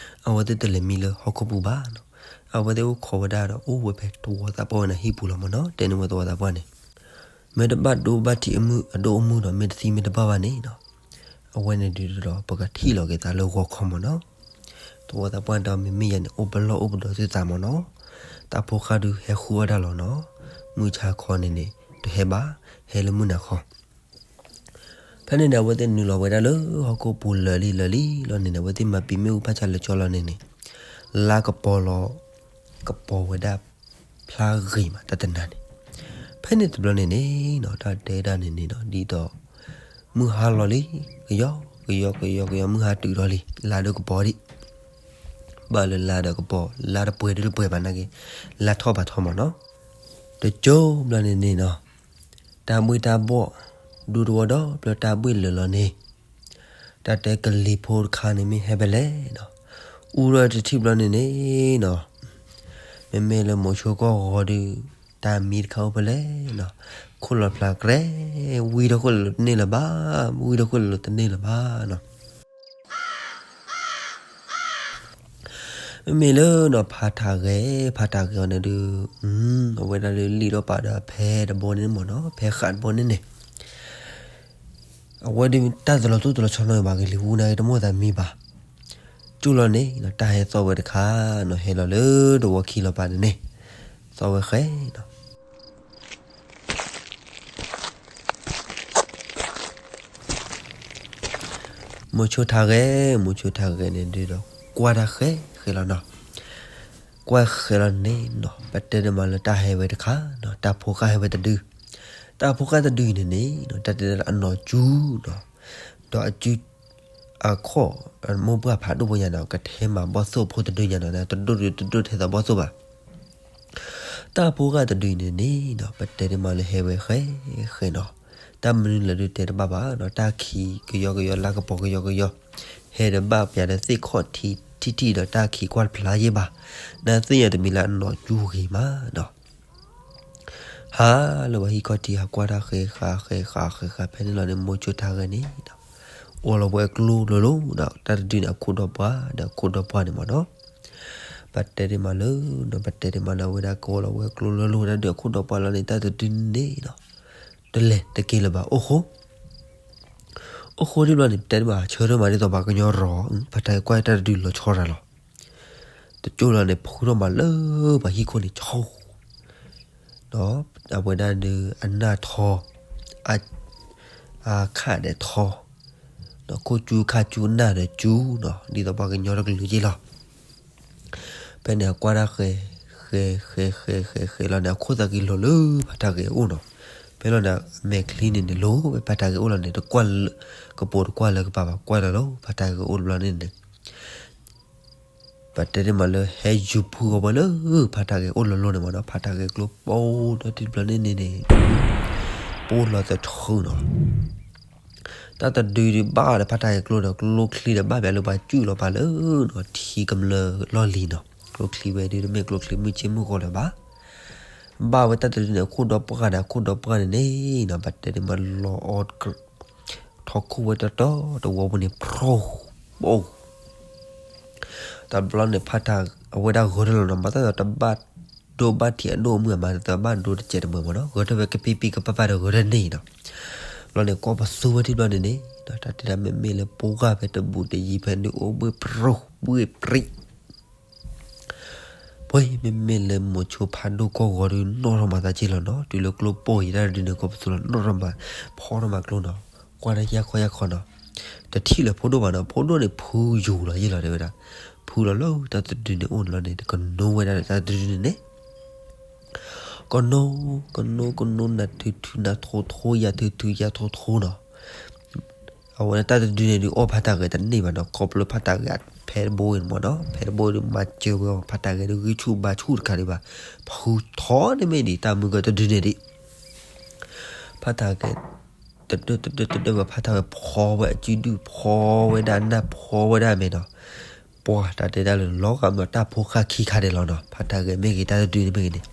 အဝဲသ့ၣ်တလဲၤမံလၢဟီၣ်ခိၣ်ပူၤဘၣ်နီၤ. အဝဲသ့ၣ်အိၣ်ခိးဝဲဒၣ်ဒီး အိၣ်ဝဲဖဲတဝီသးပှၢ်ဝဲန့ၣ်ဟံၣ်ပူၤလီၤမၢ်နီၤ, တဲန့ၢ်ဝဲတဝီသးပှၢ်န့ၣ် မ့ၢ်တဘၣ်ဒိဘၣ်ထံးအမုၢ်အဒိၣ်အမုၢ်ဒီး မ့ၢ်တသံမ့ၢ်တဘၣ်ဘၣ်န့ၣ်နီၤ, အဝဲန့ၣ်ဒုးဒီး ပကထံၣ်လီၤက့ၤသးလၢဂီၤခီမၢ်နီၤ. တဝီသးပှၢ်တဲမ့မ့ၢ်ယၤန့ၣ် အိၣ်ပလီၢ်အိၣ်ပဒီးသုသးမၢ်နီၤ. တၢ်ဖိဃၢ်ဒုးဟဲဃုအီၣ်တၢ်လီၤနီၤ. မုၢ်ဆါခီန့ၣ်န့ၣ် တဟဲဘၣ်, ဟဲလၢမုၢ်နၤခီ ဖဲန့ၣ်န့ၣ် အဝဲသ့ၣ်နုာ်လီၤဝဲဒၣ်လၢဟီၣ်ခိၣ်ပူၤလၢာ်လံလၢာ်လံလီၤန့ၣ်န့ၣ် အဝဲသ့ၣ်မၤပံာ်မ့ၣ်အူဖးဆါလၢကၠီလီၤန့ၣ်န့ၣ်, လါကပီၤလီၤ, ကပီၤဝဲဒၣ်ဖျါဂ့ၤမးတၢ်တနၤန့ၣ်. ဖဲန့ၣ်တဘျီန့ၣ်န့ၣ်နီၤ တၢ်တဲဒၣ်န့ၣ်န့ၣ်နီၤ ဒ်သိး မုၢ်ဟါလီၤလံ, ကယီကယီကယီကယီ မုၢ်ဟါတုၤထီၣ်လံ, လါဒီးကပီၤဒံး, ဘၣ်လၢလါဒီးကပီၤ လါတပှဲၤဒုတပှဲၤဘၣ်နာ်က့, လါထီၣ်ဘၣ်ထီၣ်မၢ်နီၤ. တကၠိဘျီန့ၣ်န့ၣ်နီၤ တၢ်ဘှ့ၣ်တၢ်ဘှီၣ် ဒူတဝီဒီး ပျၢတၢ်ဘှ့ၣ်လၢာ်လီၤန့ၣ်, တၢ်တဲကလံၤဖိတခါန့ၣ်မ့ၢ်ဟဲဖဲလဲၣ်နီၤ, အူထီၣ်တထံၣ်ဘျီန့ၣ်န့ၣ်နီၤ မ့မ့ၢ်လၢမိၤဆိကီၢ်ဂီၤဒုး တၢ်မံတခါအိၣ်ဖဲလဲၣ်နီၤ, ခိၣ်လီၤဖျါကြဲ, ဝံထီၣ်ခိၣ်လၢာ်လၢတန့ၢ်လၢၤဘၣ်, ဝံထီၣ်ခိၣ်လၢာ်လၢာ်တန့ၢ်လၢၤဘၣ်နီၤ. မ့မ့ၢ်လၢနီၤ ဖါထးဂဲၤ, ဖါထးဂဲၤအီၤန့ၣ်ဒုး အဝဲဒၣ်လၢလံၣ်ထီၣ်ပာ်ဒီးဖဲတဘီန့ၣ်မၢ်နီၤ, ဖဲဃးတဘီန့ၣ်န့ၣ် အဝဲဒၣ်တၢ်တလီၤတိၢ်တလီၤဆီနီၤဘၣ် ကလံၤဝူနၤက့တမိၣ်သးမံဘၣ်. ကၠိလီၤန့ၣ် တၢ်ဟဲသီၣ်ဝဲတခါနီၤ, ဟဲလီၤလၢတဝီခံလီၤပာ်န့ၣ်န့ၣ်, သီၣ်ဝဲဃဲနီၤ. မိၤဆိထးဂဲၤ, မိၤဆိထးဂဲၤန့ၣ်ဒုးဒီး ကွၢ်တၢ်ဃဲဃဲလီၤနီၤ. ကွၢ်ဃဲလီၤန့ၣ်နီၤ ပတဲတမံၤလၢတၢ်ဟဲဝဲတခါနီၤ, တၢ်ဖိဃၢ်ဟဲဝဲတဒု, တၢ်ဖိဃၢ်တဒုအံၤန့ၣ်န့ၣ်နီၤ တၢ်တဲဒၣ်လၢအနီၢ်ကၠူနီၤ, ဒီးအစု အခီၣ် မိၢ်ပှၢ်ဖးဒိၣ်ဖိညါနီၤ ကထဲမၤဘီၣ်သိၣ်ဖိတဒုညါနီၤ, တဒိၣ်ဒုးတဒိၣ်ထဲသိးဘီၣ်သိၣ်ဘၣ်. တၢ်ဖိဃၢ်တဒုအံၤန့ၣ်န့ၣ်နီၤ ပတဲတမံၤလၢဟဲဝဲဃဲဃဲနီၤ, တၢ်မနုၤလဲၣ်ဒုးတဲတဘၣ်ဘၣ်နီၤ, တၢ်ခံးကယီကယီ လါကပီၤကယီကယီ, ဟဲဒီးဘၣ်ပျးဒီးသ့ၣ်ခီၣ်ထံးထံထံးဒီး တၢ်ခံးကွၢ်တဖျါယဲၢ်ဘၣ်, နသ့ၣ်ညါတမံၤလၢအနီၢ်ကၠူဂ့ၤမးနီၤ. ဟါလၢပှၤဟံၣ်ခီၣ်ထံး ဟးကွၢ်တၢ်ဃဲၤဃာ်ဃဲၤဃာ်ဃဲၤဃာ် ဖဲန့ၣ်လီၤန့ၣ် မိၤဆိထါဂဲၤန့ၣ် အိၣ်လီၤဝဲကျိလိၤလိၤဒီး တၢ်တဒုန့ၣ် အခိၣ်ဒီးပှၢ်ဒီး အခိၣ်ဒီးပှၢ်န့ၣ်မ့ၢ်နီၤ. ပတဲတ့ၢ်မးလၢ ပတဲတ့ၢ်မးလၢ အဝဲဒၣ်ကအိၣ်လီၤဝဲကျိလိၤလိၤ တၢ်ဒုးအခိၣ်ဒီးပှၢ်လီၤန့ၣ် တၢ်တဒုန့ၣ်နီၤ တလဲၤတက့ၤလၢၤဘၣ် အိၣ်ဃိ အိၣ်ဃိဒ်ဘျီန့ၣ် ပတဲတ့ၢ်မး ဆၢထၢၣ်မးဒ်သိးပှၤကညီရီၤ ဖးတၢ်ဂဲၤကွၢ်တၢ်တဒုလီၤဆီရၤလီၤ. တကၠိလီၤန့ၣ် ဖုထီၣ်မးလၢပှၤဟံၣ်ခိၣ်န့ၣ် ဆိ ဒီးအဝဲဒၣ်ဒီး အနၢ်ထီ အခၣ်ဒီးထီ ဒီးခိၣ်ကၠူခၣ်ကၠူနၢ်ဒီးကၠူနီၤ ဒ်သိးပှၤကညီတကလုာ်က့လီၤ. ဖဲန့ၣ်အကွၢ်တၢ်ဃဲၤ ဃဲၤ ဃဲၤ ဃဲၤ ဃဲၤ ဃဲၤလီၤန့ၣ် အခိၣ်သးက့ၤလီၤလၢဖးတၢ်ဂဲၤအိၣ်နီၤ. ဖဲလီၤန့ၣ် အမဲာ်ချံန့ၣ်န့ၣ် လီၤဝဲဖးတၢ်ဂဲၤအိၣ်လီၤန့ၣ် တကွၢ်လၢ ကပိာ်တကွၢ်လၢကပၤဘၣ် ကွၢ်လီၤလၢဖးတၢ်ဂဲၤအိၣ်တဘျီန့ၣ်န့ၣ် ပတဲတ့ၢ်မးလၢ ဟဲယူၤဖုအီၤဝဲလၢ ဖးတၢ်ဂဲၤအိၣ်လီၤလိၤန့ၣ်မ့ၢ်နီၤ ဖးတၢ်ဂဲၤကျိပိၢ်ဒီးတဘျီန့ၣ်န့ၣ်န့ၣ် ပိၢ်လီၤသထူနီၤ. တၢ်တဒုဒုးဘၣ်ဒီးဖးတၢ်ဂဲၤကျိဒီး ကျိချံဒီးဘၣ်ပျးလၢပှၤကၠူၣ်လီၤပာ်လၢနီၤ ထံကမျၢၢ်လီၢ်လံၤနီၤ. ကျိချံဝဲဒုးတမ့ၢ်ကျိချံမုၢ်ဆ့ၣ်မုၢ်ဂီၤလၢၤဘၣ်. ဘၣ်ဝဲတၢ်တဒုန့ၣ် အခိၣ်ဒီးပှၢ်ဒီး အခိၣ်ဒီးပှၢ်န့ၣ်န့ၣ်နီၤ ပတဲတ့ၢ်မးလီၤအီၤ ထီၣ်ခိၣ်ဝဲတတီၤတဝီပူၤန့ၣ် ဖျိ ပိၢ် တဘျီန့ၣ် ဖးတၢ်အဝဲဒၣ်ဂဲၤထၢၣ်လီၤနီၤ မၤသးဒီးတဘၣ်ဒိဘၣ်ထံးအဒိၣ်အမုၢ် မၤသးဒီးတဘၣ်ဒိတစဲးတမှဲၤမ့ၢ်နီၤ ဂဲၤထၢၣ်ဝဲကပံပံကပၤပၤဒီးဂဲၤထၢၣ်န့ၣ်နီၤ. ဘျီန့ၣ် ကွၢ်ပသူဝဲထံၣ်ဘျီန့ၣ်န့ၣ် တၢ်တဲဒၣ်မ့မ့ၢ်လၢပှၢ်ဖဲတဘူးတယံၤဖဲန့ၣ် အိၣ်ဘှ့ၣ်ပြူၢ်ဘှ့ၣ်ပြံး ပှ့ၤမ့မ့ၢ်လၢမိၤဆိဖးဒိၣ်ကီၢ်ဂီၤဒုး နီၣ်ထီၣ်မၤသးက့လီၤနီၤ တုၤလၢကျိပိၢ်ယံၤတၢ်တဒုန့ၣ် ကွၢ်ပသူလီၤ နီၣ်ထီၣ်မၤ ဖီထီၣ်မၤကျိနီၤ ကွၢ်တၢ်ယၢ်ခီယၢ်ခီနီၤ တထံၣ်လၢဖိဒိၣ်ဘၣ်နီၤ ဖိဒိၣ်န့ၣ် ဖုယူၤလီၤယ့ၢ်လီၤတဲဝဲဒၣ် ဖုလီၤလၢတၢ်တဒုန့ၣ်အိၣ်န့ၣ်လီၤန့ၣ် ကနိဝဲဒၣ်တၢ်တဒုန့ၣ်န့ၣ် ကနိ ကနိ ကနိ နးထုးထုးနးထိထိ ယၤထုးထုးယၤထိထိနီၤ အဝဲဒၣ်တၢ်တဒုန့ၣ်ဒုး အီၣ်ဖးတၢ်ဂဲၤတန့ၢ်ဘၣ်နီၤ ခီဖျိဖးတၢ်ဂဲၤဖဲတဘိအံၤန့ၣ်မ့ၢ်နီၤ ဖဲတဘိဒုးမၤစၢၤဝဲအီၤ ဖးတၢ်ဂဲၤဒုးဂံၢ်ဆူၣ်ဘါဆူၣ်တခါဒံးဘၣ် ဖုထီန့ၣ်မ့ၢ်ဒံး တၢ်မုၢ်ကတဒုန့ၣ်ဒံး ဖးတၢ်ဂဲၤ တဒၢတဒၢတဒၢဝဲ ဖးတၢ်ဂဲၤဖီဝဲအစုဒုၣ် ဖီဝဲဒၣ်နၢ် ဖီဝဲဒၣ်အမဲာ်နီၤ ပှၤတၢ်တဲဒၣ်လၢလီၤဂာ်မ့ၢ်တၢ်ဖိဃၢ်ခံခါဒဲးလီၤနီၤ ဖးတၢ်ဂဲၤမ့ၢ်ဂ့ၤ တၢ်တဒုန့ၣ်မ့ၢ်ဂ့ၤန့ၣ်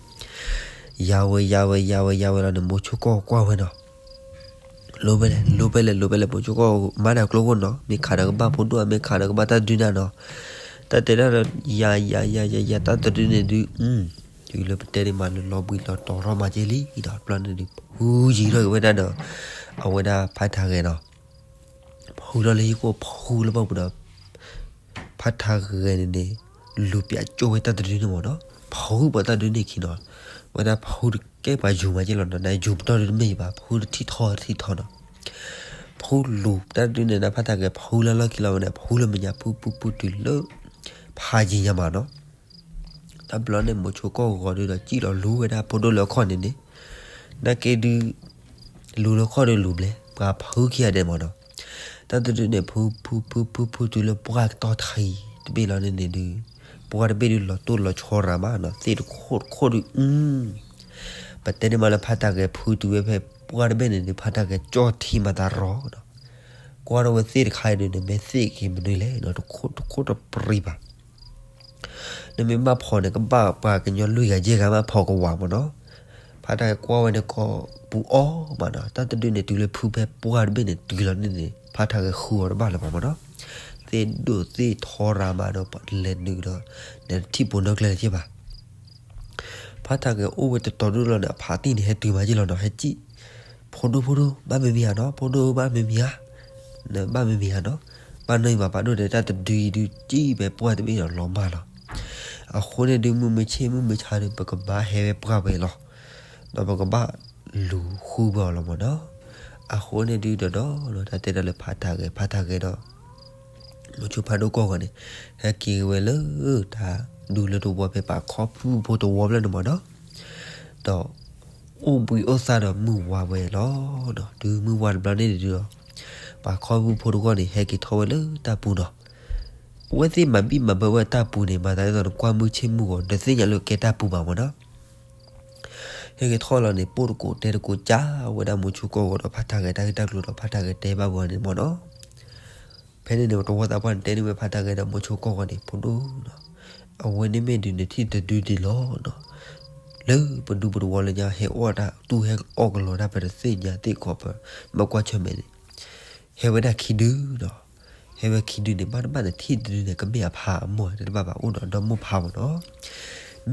ယၤဝဲယၤဝဲယၤဝဲယၤဝဲလီၤန့ၣ် မိၤဆိကီၢ်ကွၢ်ဝဲနီၤ လိၤဖဲလဲၣ် လိၤဖဲလဲၣ် လိၤဖဲလဲၣ် မိၤဆိကီၢ်မၤတၢ်ကျိခိၣ်နီၤ မ့ၢ်ခးဒီးကဘၣ်ဖိဒိၣ် မ့ၢ်ခးဒီးကဘၣ်တၢ်တဒုနၤနီၤ တၢ်တဲဒၣ်ဒီး ယၤယၤယၤယၤယၤ တၢ်တဒုန့ၣ်ဒုး တုၤလၢပတဲဒ်မးလၢလီၤဘှံးလီၤတီၤထီၣ်မးက့လံဒီး တဘျီန့ၣ်ဒုး ဖုယံၤထီၣ်က့ၤဝဲဒၣ်ဒီး အဝဲဒၣ်ဖးတၢ်ဂဲၤနီၤ ဖုထီၣ်လၢဟံၣ်ခိၣ် ဖုလၢပှၢ်ပူၤဒီး ဖးတၢ်ဂဲၤန့ၣ်န့ၣ် လူၤပၠးကၠိၣ်ဝဲတၢ်တဒုန့ၣ်မ့ၢ်နီၤ ဖုပှၤတၢ်တဒုန့ၣ်ခံနီၤ ဝဲဒၣ်ဖုတကဲပှၤယူၤမးက့လီၤနီၤ နယူၤပတီၢ်ဒုးတမ့ၢ်ယဘၣ် ဖုတထံၣ်ထီတထံၣ်ထီနီၤ ဖုလူၤတၢ်တဒုန့ၣ် နဖးတၢ်ဂဲၤဖုလၢလီၢ်ခံလီၤဝဲန့ၣ် ဖုလၢမဲာ်ညါ ဖုဖုဖုတုၤလၢ ဖးယံၤညါမးနီၤ တဘျီန့ၣ် မိၤဆိကီၢ်ဂီၤဒုးဒီး စံၣ်လီၤလူၤဝဲဒၣ်ဖိဒိၣ်လၢအခီၣ်န့ၣ်န့ၣ် နာ်က့ဒုး လူၤလၢခီၣ်ဒုးလူၤဘျဲၣ် ပှၤဖုခံဂၤဒဲးမ့ၢ်နီၤ တၢ်တဒုန့ၣ် ဖုဖုဖုဖုဖုတုၤလၢပှၢ်ကတီၢ်ထံးတဘ့ၣ်လီၤန့ၣ်န့ၣ်ဒုး ပှၢ်တဘ့ၣ်ဒုးလီၤတိၢ်လီၤဆီရၤမးနီၤ သ့ၣ်တခိၣ်တခိၣ်ဒုး အ ပတဲန့ၣ်မးလၢဖးတၢ်ဂဲၤဖုတုၤဝဲဖဲပှၢ်တဘ့ၣ်န့ၣ်ဒုး ဖးတၢ်ဂဲၤကၠီၣ်ထံမၤသးရီနီၤ ကွၢ်ထီၣ်ဝဲသ့ၣ်တခါအံၤဒုးန့ၣ် မ့ၢ်သ့ၣ်က့ၤမနုၤလဲၣ်နီၤ တခိၣ်တခိၣ်တပြံၤဘၣ် နမ့ၢ်ဘၣ်ဖီၣ်န့ၣ် ကဘၣ်ပှၤကညီလွံၢ်ဂၤယဲၢ်ဂၤဘၣ်ဖီၣ်ကဝးမ့ၢ်နီၤ ဖးတၢ်ဂဲၤကွၢ်ဝဲန့ၣ် ကိးပူၤအီၣ်မးနီၤ တၢ်တဒုန့ၣ် တုၤလၢဖုဖဲပှၢ်တဘ့ၣ်န့ၣ် တုၤလီၤန့ၣ်န့ၣ် ဖးတၢ်ဂဲၤဃုအီၤတဘၣ်လၢၤဘၣ်မ့ၢ်နီၤ သ့ၣ်ဒိၣ်သ့ၣ်ထီရၤမးဒီး လဲၤနုာ်ဒီး လဲၤတထံၣ်ပိာ်နီၣ်ကျဲလၢၤဘၣ် ဖးတၢ်ဂဲၤအိၣ်ဝဲတတီၤဒိၣ်လီၤန့ၣ် အဖးတံၢ်န့ၣ် ဟဲတုၤမးက့လီၤနီၤ ဟဲစံၣ် ဖိဒိၣ်ဖိဒိၣ် ဘၣ်မ့မ့ၢ်ဧါနီၤ ဖိဒိၣ်ဘၣ်မ့မ့ၢ်ဧါ နဘၣ်မ့မ့ၢ်ဧါနီၤ ဘၣ်နီၢ်အံၤဘၣ်ပာ်ဒိၣ်ဒီး တၢ်တဒုအံၤဒုး စံၣ်ဖဲပှၢ်တဘ့ၣ်ဒီးလီၤမၢ်လီၤ အဃိန့ၣ်ဒုး မုၢ်မဆ့ၣ်မုၢ်မဆါဒုး ပကဘၣ်ဟဲဝဲပှၢ်ဝဲလီၤ ဒီးပကဘၣ်လူၤဃုဝဲအီၤလီၤမ့ၢ်နီၤ အဃိန့ၣ်ဒုးဒီးဒီး တၢ်တဲဒၣ်လၢဖးတၢ်ဂဲၤ ဖးတၢ်ဂဲၤဒီး မိၤဆိဖးဒိၣ်ကီၢ်ဂီၤန့ၣ် ဟဲက့ၤဝဲလၢတၢ်ဒူလၢတဝီဖဲပာ်ခီဖုၣ်ဖိတဝီဖျၢၣ်န့ၣ်မ့ၢ်နီၤ, ဒီးအိၣ်ဘှံးအိၣ်သါဒီးမုၢ်ဝါဝဲလီၤ. တုၤမုၢ်ဝါတဘျီန့ၣ်ဒုးဒီး ပာ်ခီဖုၣ်ဖိတဂီၢ်န့ၣ် ဟဲက့ၤထီၣ်ဝဲလၢတၢ်ပူၤနီၤ. အဝဲသ့ၣ်မၤဘံၣ်မၤဘၢဝဲတၢ်ပူၤန့ၣ် မၤသးဒ်သိးနကွၢ်မုၢ်ဆ့ၣ်မုၢ်ဂီၤ နတသ့ၣ်ညါလၢကဲတၢ်ပူၤဘၣ်မ့ၢ်နီၤ. ဟဲက့ၤထီၣ်လီၤန့ၣ် ပိၢ်တကိးတဲတကိးကၢ်ဝဲဒၣ်မိၤဆိကီၢ်ဂီၤဒီးဖးတၢ်ဂဲၤတၢ်ဂ့ၢ်တၢ်ကျိၤဒီး ဖးတၢ်ဂဲၤတဲဘၣ်ဝဲန့ၣ်မ့ၢ်နီၤ. ဖဲန့ၣ်န့ၣ် တဝီသးပှၢ်န့ၣ် တဲန့ၢ်ဝဲဖးတၢ်ဂဲၤဒီးမိၤဆိကီၢ်ဂီၤန့ၣ် ဖိဒိၣ်နီၤ, အဝဲန့ၣ်မ့ၢ်ဒုးနထံၣ်တဒုဒံးလီၤနီၤ. လၢပဒူပတဝီလၢညါ ဟဲအီၣ်တၢ် တူၢ်ဟဲအီၣ်ကလီတၢ် ပတသ့ၣ်ညါသ့ၣ်ကီး ပဘၣ်ကွၢ်ဆၢၣ်မဲာ်န့ၣ် ဟဲဝဲဒၣ်ခံဒုဒီး ဟဲဝဲခံဒုန့ၣ် ဘၣ်တဘၣ်န့ၣ်ထံၣ်တဒုန့ၣ် ကမ့ၢ်အဖါအမိၢ်တဘၣ်ဘၣ် အိၣ်ဒီးဒီမိၢ်ဖါမ့ၢ်နီၤ.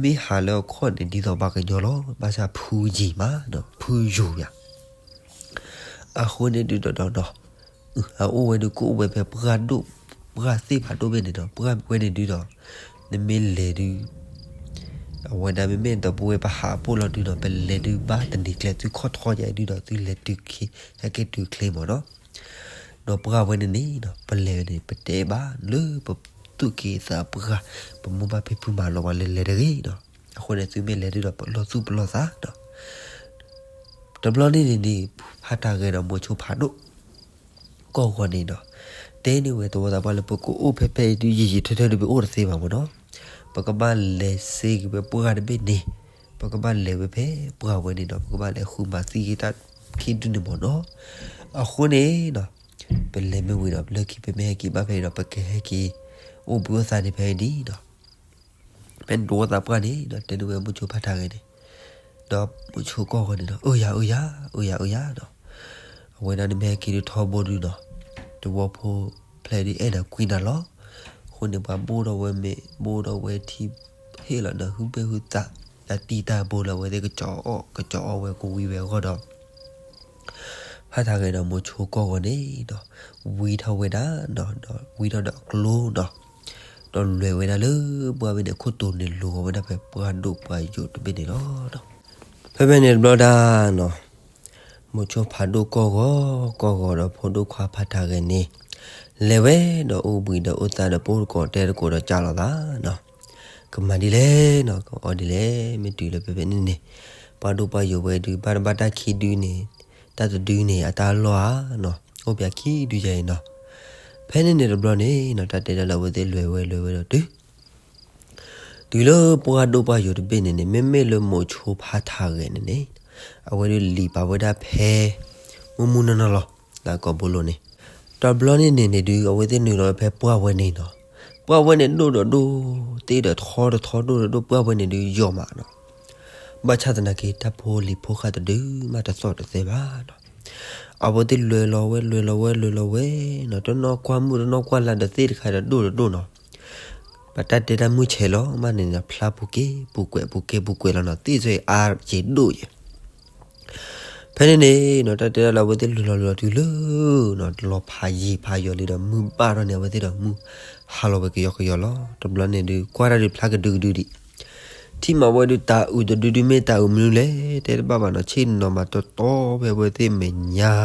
မ့ၢ်ဟးလၢအခီၣ်န့ၣ် ဒ်သိးပှၤကညီလီၤ ဘၣ်ဆၣ်ဖုယံာ်မးနီၤ ဖုယိာ်ယၤ အဃိန့ၣ်ဒုးဒီးဒီး အအိၣ်ဝဲဒုးကအိၣ်ဝဲဖဲပှၢ်ဒိၣ် ပှၢ်သ့ၣ်ဖးဒိၣ်ဘ့ၣ်န့ၣ်ဒီး ပှၢ်ဝဲန့ၣ်ဒုးဒီး နမ့ၢ်လဲၤဒုး အဝဲဒၣ်မ့မ့ၢ်ဒီပုၢ်ဝဲၢ်ပဟးအပိၢ်လီၤဒုးဒီး ပလဲၤဒုးဘၣ်တနံၤကျဲ သုခီၣ်ထီၣ်ယၤဒုးဒီး သုလဲၤတုၤခ့ ဟဲက့ၤတုၤချ့မ့ၢ်နီၤ. ဒီးပှၢ်ဝဲန့ၣ်န့ၣ်ဒီး ပလဲၤဝဲန့ၣ် ပတဲဘၣ်လၢပသူၣ်က့သးပှၢ် ပမိၢ်ပၢ်ဖံဖုမၤလီၤပှၤလၢလဲၤတဂ့ၤနီၤ. အဃိန့ၣ် သုမ့ၢ်လဲၤဒုးဒီး ပလီၢ်သူၣ်ပလီၢ်သးနီၤ. တဘျီန့ၣ်န့ၣ်န့ၣ် ဖါတၢ်ဂဲၤဒီးမိၤဆိဖးဒိၣ် ကီၢ်ဂီၤန့ၣ်ဒီး တဲန့ၢ်ဝဲသဝီသးပှၢ်လၢ ပကအိၣ်ဖဲဖဲအံၤဒုး ယံာ်ယံာ်ထၢထၢဒုး ပအိၣ်တသ့ဘၣ်မ့ၢ်နီၤ. ပကဘၣ်လဲၤစ့က့ၤဝဲပှၢ်တဘ့ၣ်န့ၣ် ပကဘၣ်လဲၤဝဲဖဲပှၢ်ဝဲန့ၣ်ဒီး ပကဘၣ်လဲၤဃုမၤသံက့ၤတၢ်ခံဒုန့ၣ်မ့ၢ်နီၤ. အဃိန့ၣ်ဒီး ပလဲၤမ့ၢ်ဝံၤဒီး လၢခံပမ့ၢ်ဟဲက့ၤဘၣ်ဖဲအံၤဒီး ပကဟဲက့ၤ အိၣ်ဘှံးအိၣ်သါန့ၣ်ဖဲအံၤဒ်ဒီး ဖဲန့ၣ်သဝီသးပှၢ်န့ၣ်ဒီး တဲန့ၢ်ဝဲမိၤဆိဖါတၢ်ဂဲၤန့ၣ် ဒီးမိၤဆိကီၢ်ဂီၤန့ၣ်ဒီး အၢယၤအၢယၤ အၢယၤအၢယၤဒီး အဝဲဒၣ်န့ၣ်မ့ၢ်ဟဲက့ၤဒုးထီဘိဒုးနီၤ သဝီဖိဖျဲးဒုးအဲၣ်နၤကွံနၤလီၤ. အဃိန့ၣ် ပှၤဘိၣ်ထီၣ်ဝဲမ့ၤ ဘိၣ်ထီၣ်ဝဲထံ ဟ့ၣ်လီၤနၤဟုဘ့ၣ်ဟုသး တၢ်တံၢ်တၢ်ဘိလၢအဝဲသ့ၣ်ကစီၤအီၣ် ကစီၤအီၣ်ဝဲကဝံၤဝဲအဂီၢ်ဒီး ဖါတၢ်ဂဲၤဒီးမိၤဆိကီၢ်ဂီၤန့ၣ်ဒီး ဝံထီၣ်ဝဲဒၣ်နီၤ ဒီးဝံထီၣ်ဒီးအကျိနီၤ ဒီးလဲၤဝဲဒၣ်လၢပှၢ်ဘ့ၣ်န့ၣ် ခိၣ်တိၤန့ၣ်လိၤဝဲဒၣ်ဖဲပှၢ်ဒိၣ်ပှၢ်ယိာ်တဘ့ၣ်န့ၣ်လီၤ. ဖဲဖဲန့ၣ်တဘျီဒၣ်နီၤ မိၤဆိဖးဒိၣ်ကီၢ်ဂီၤ ကီၢ်ဂီၤဒီးဖိဒိၣ်ခွါဖါတၢ်ဂဲၤန့ၣ် လဲၤဝဲဒီးအိၣ်ဘှံးဒီးအိၣ်သါဒီး ပိၢ်တကိးတဲတကိးဒီးကၢ်လိာ်သးနီၤ ကမၤဒ်လဲၣ်နီၤ ကအီဒ်လဲၣ် မ့ၢ်တုၤလၢဖဲဖဲန့ၣ်န့ၣ် ပှၢ်ဒိၣ်ပှၢ်ယိာ်ဝဲဒုး ဘၣ်တဘၣ်တၢ်ခံဒုန့ၣ် တၢ်တဒုန့ၣ် အတၢ်လီၢ်ဧါနီၤ အိၣ်ပှၤခံဒုယၤအံၤနီၤ. ဖဲန့ၣ်န့ၣ်တဘျီန့ၣ်နီၤ တၢ်တဲဒၣ်လၢအဝဲသ့ၣ်လဲၤဝဲလဲၤဝဲဒီးတုၤ တုၤလၢပှၢ်ဒိၣ်ပှၢ်ယိာ်တဘ့ၣ်န့ၣ်န့ၣ် မ့မ့ၢ်လၢမိၤဆိဖါတၢ်ဂဲၤန့ၣ်န့ၣ် အဝဲဒုးလံာ်ပာ်ဝဲဒၣ်ဖဲ မုၢ်မုၢ်နီၢ်နီၢ်လီၤ လၢကိာ်ဘိလိၤန့ၣ် တဘျီန့ၣ်န့ၣ်န့ၣ်ဒုး အဝဲသ့ၣ်နုာ်လီၤဝဲဖဲပှၢ်ဝဲန့ၣ်နီၤ ပှၢ်ဝဲန့ၣ်ဒိၣ်ဒီးဒိၣ် သ့ဒီးထီဒီးထီ ဒိၣ်ဒီးဒိၣ် ပှၢ်ဝဲန့ၣ်ဒုးယိာ်မးနီၤ ဘၣ်ဆၣ်သနာ်က့ တၢ်ဖိလံၤဖိဃာ်တဒုမးတသီၣ်တသဲဘၣ်နီၤ အဝဲသ့ၣ်လဲၤလီၤဝဲ လဲၤလီၤဝဲ လဲၤလီၤဝဲနီၤ တနီၤကွၢ်မုၢ်တနီၤကွၢ်လါ ဒီးသ့ၣ်တခါဒီးဒိၣ်ဒီးဒိၣ်နီၤ ပတၢ်တဲတၢ်မုၢ်ဆဲးလီၤမးန့ၣ်နီၤ ဖျါပူၤက့ၤပူၤကွဲး ပူၤက့ၤပူၤကွဲးလီၤနီၤ သ့ၣ်စ့အါက့ၤဒိၣ်ယဲၢ် ဖဲန့ၣ်န့ၣ်နီၤ တၢ်တဲဒၣ်လၢအဝဲသ့ၣ်လဲၤလီၤလဲၤလီၤတုၤလၢနီၤ လီၤဖးယံာ်ဖးယိာ်လံဒီး မုၢ်ဘၣ်ထီၣ်န့ၣ် အဝဲသ့ၣ်ဒီးမုၢ်ဟါလီၤဝဲကယီကယီလီၤ တဘျီန့ၣ်ဒုး ကွၢ်တၢ်ဒုးဖျါကဒုကဒုဒံး ထံၣ်မးဝဲဒုးတၤအုးတဒုဒုမ့ၢ်တၤအုးမနုၤလဲၣ် တဲတဘၣ်ဘၣ်နီၤ ဆ့ၣ်နီၤမးတီတီဖဲအဝဲသ့ၣ်မဲာ်ညါ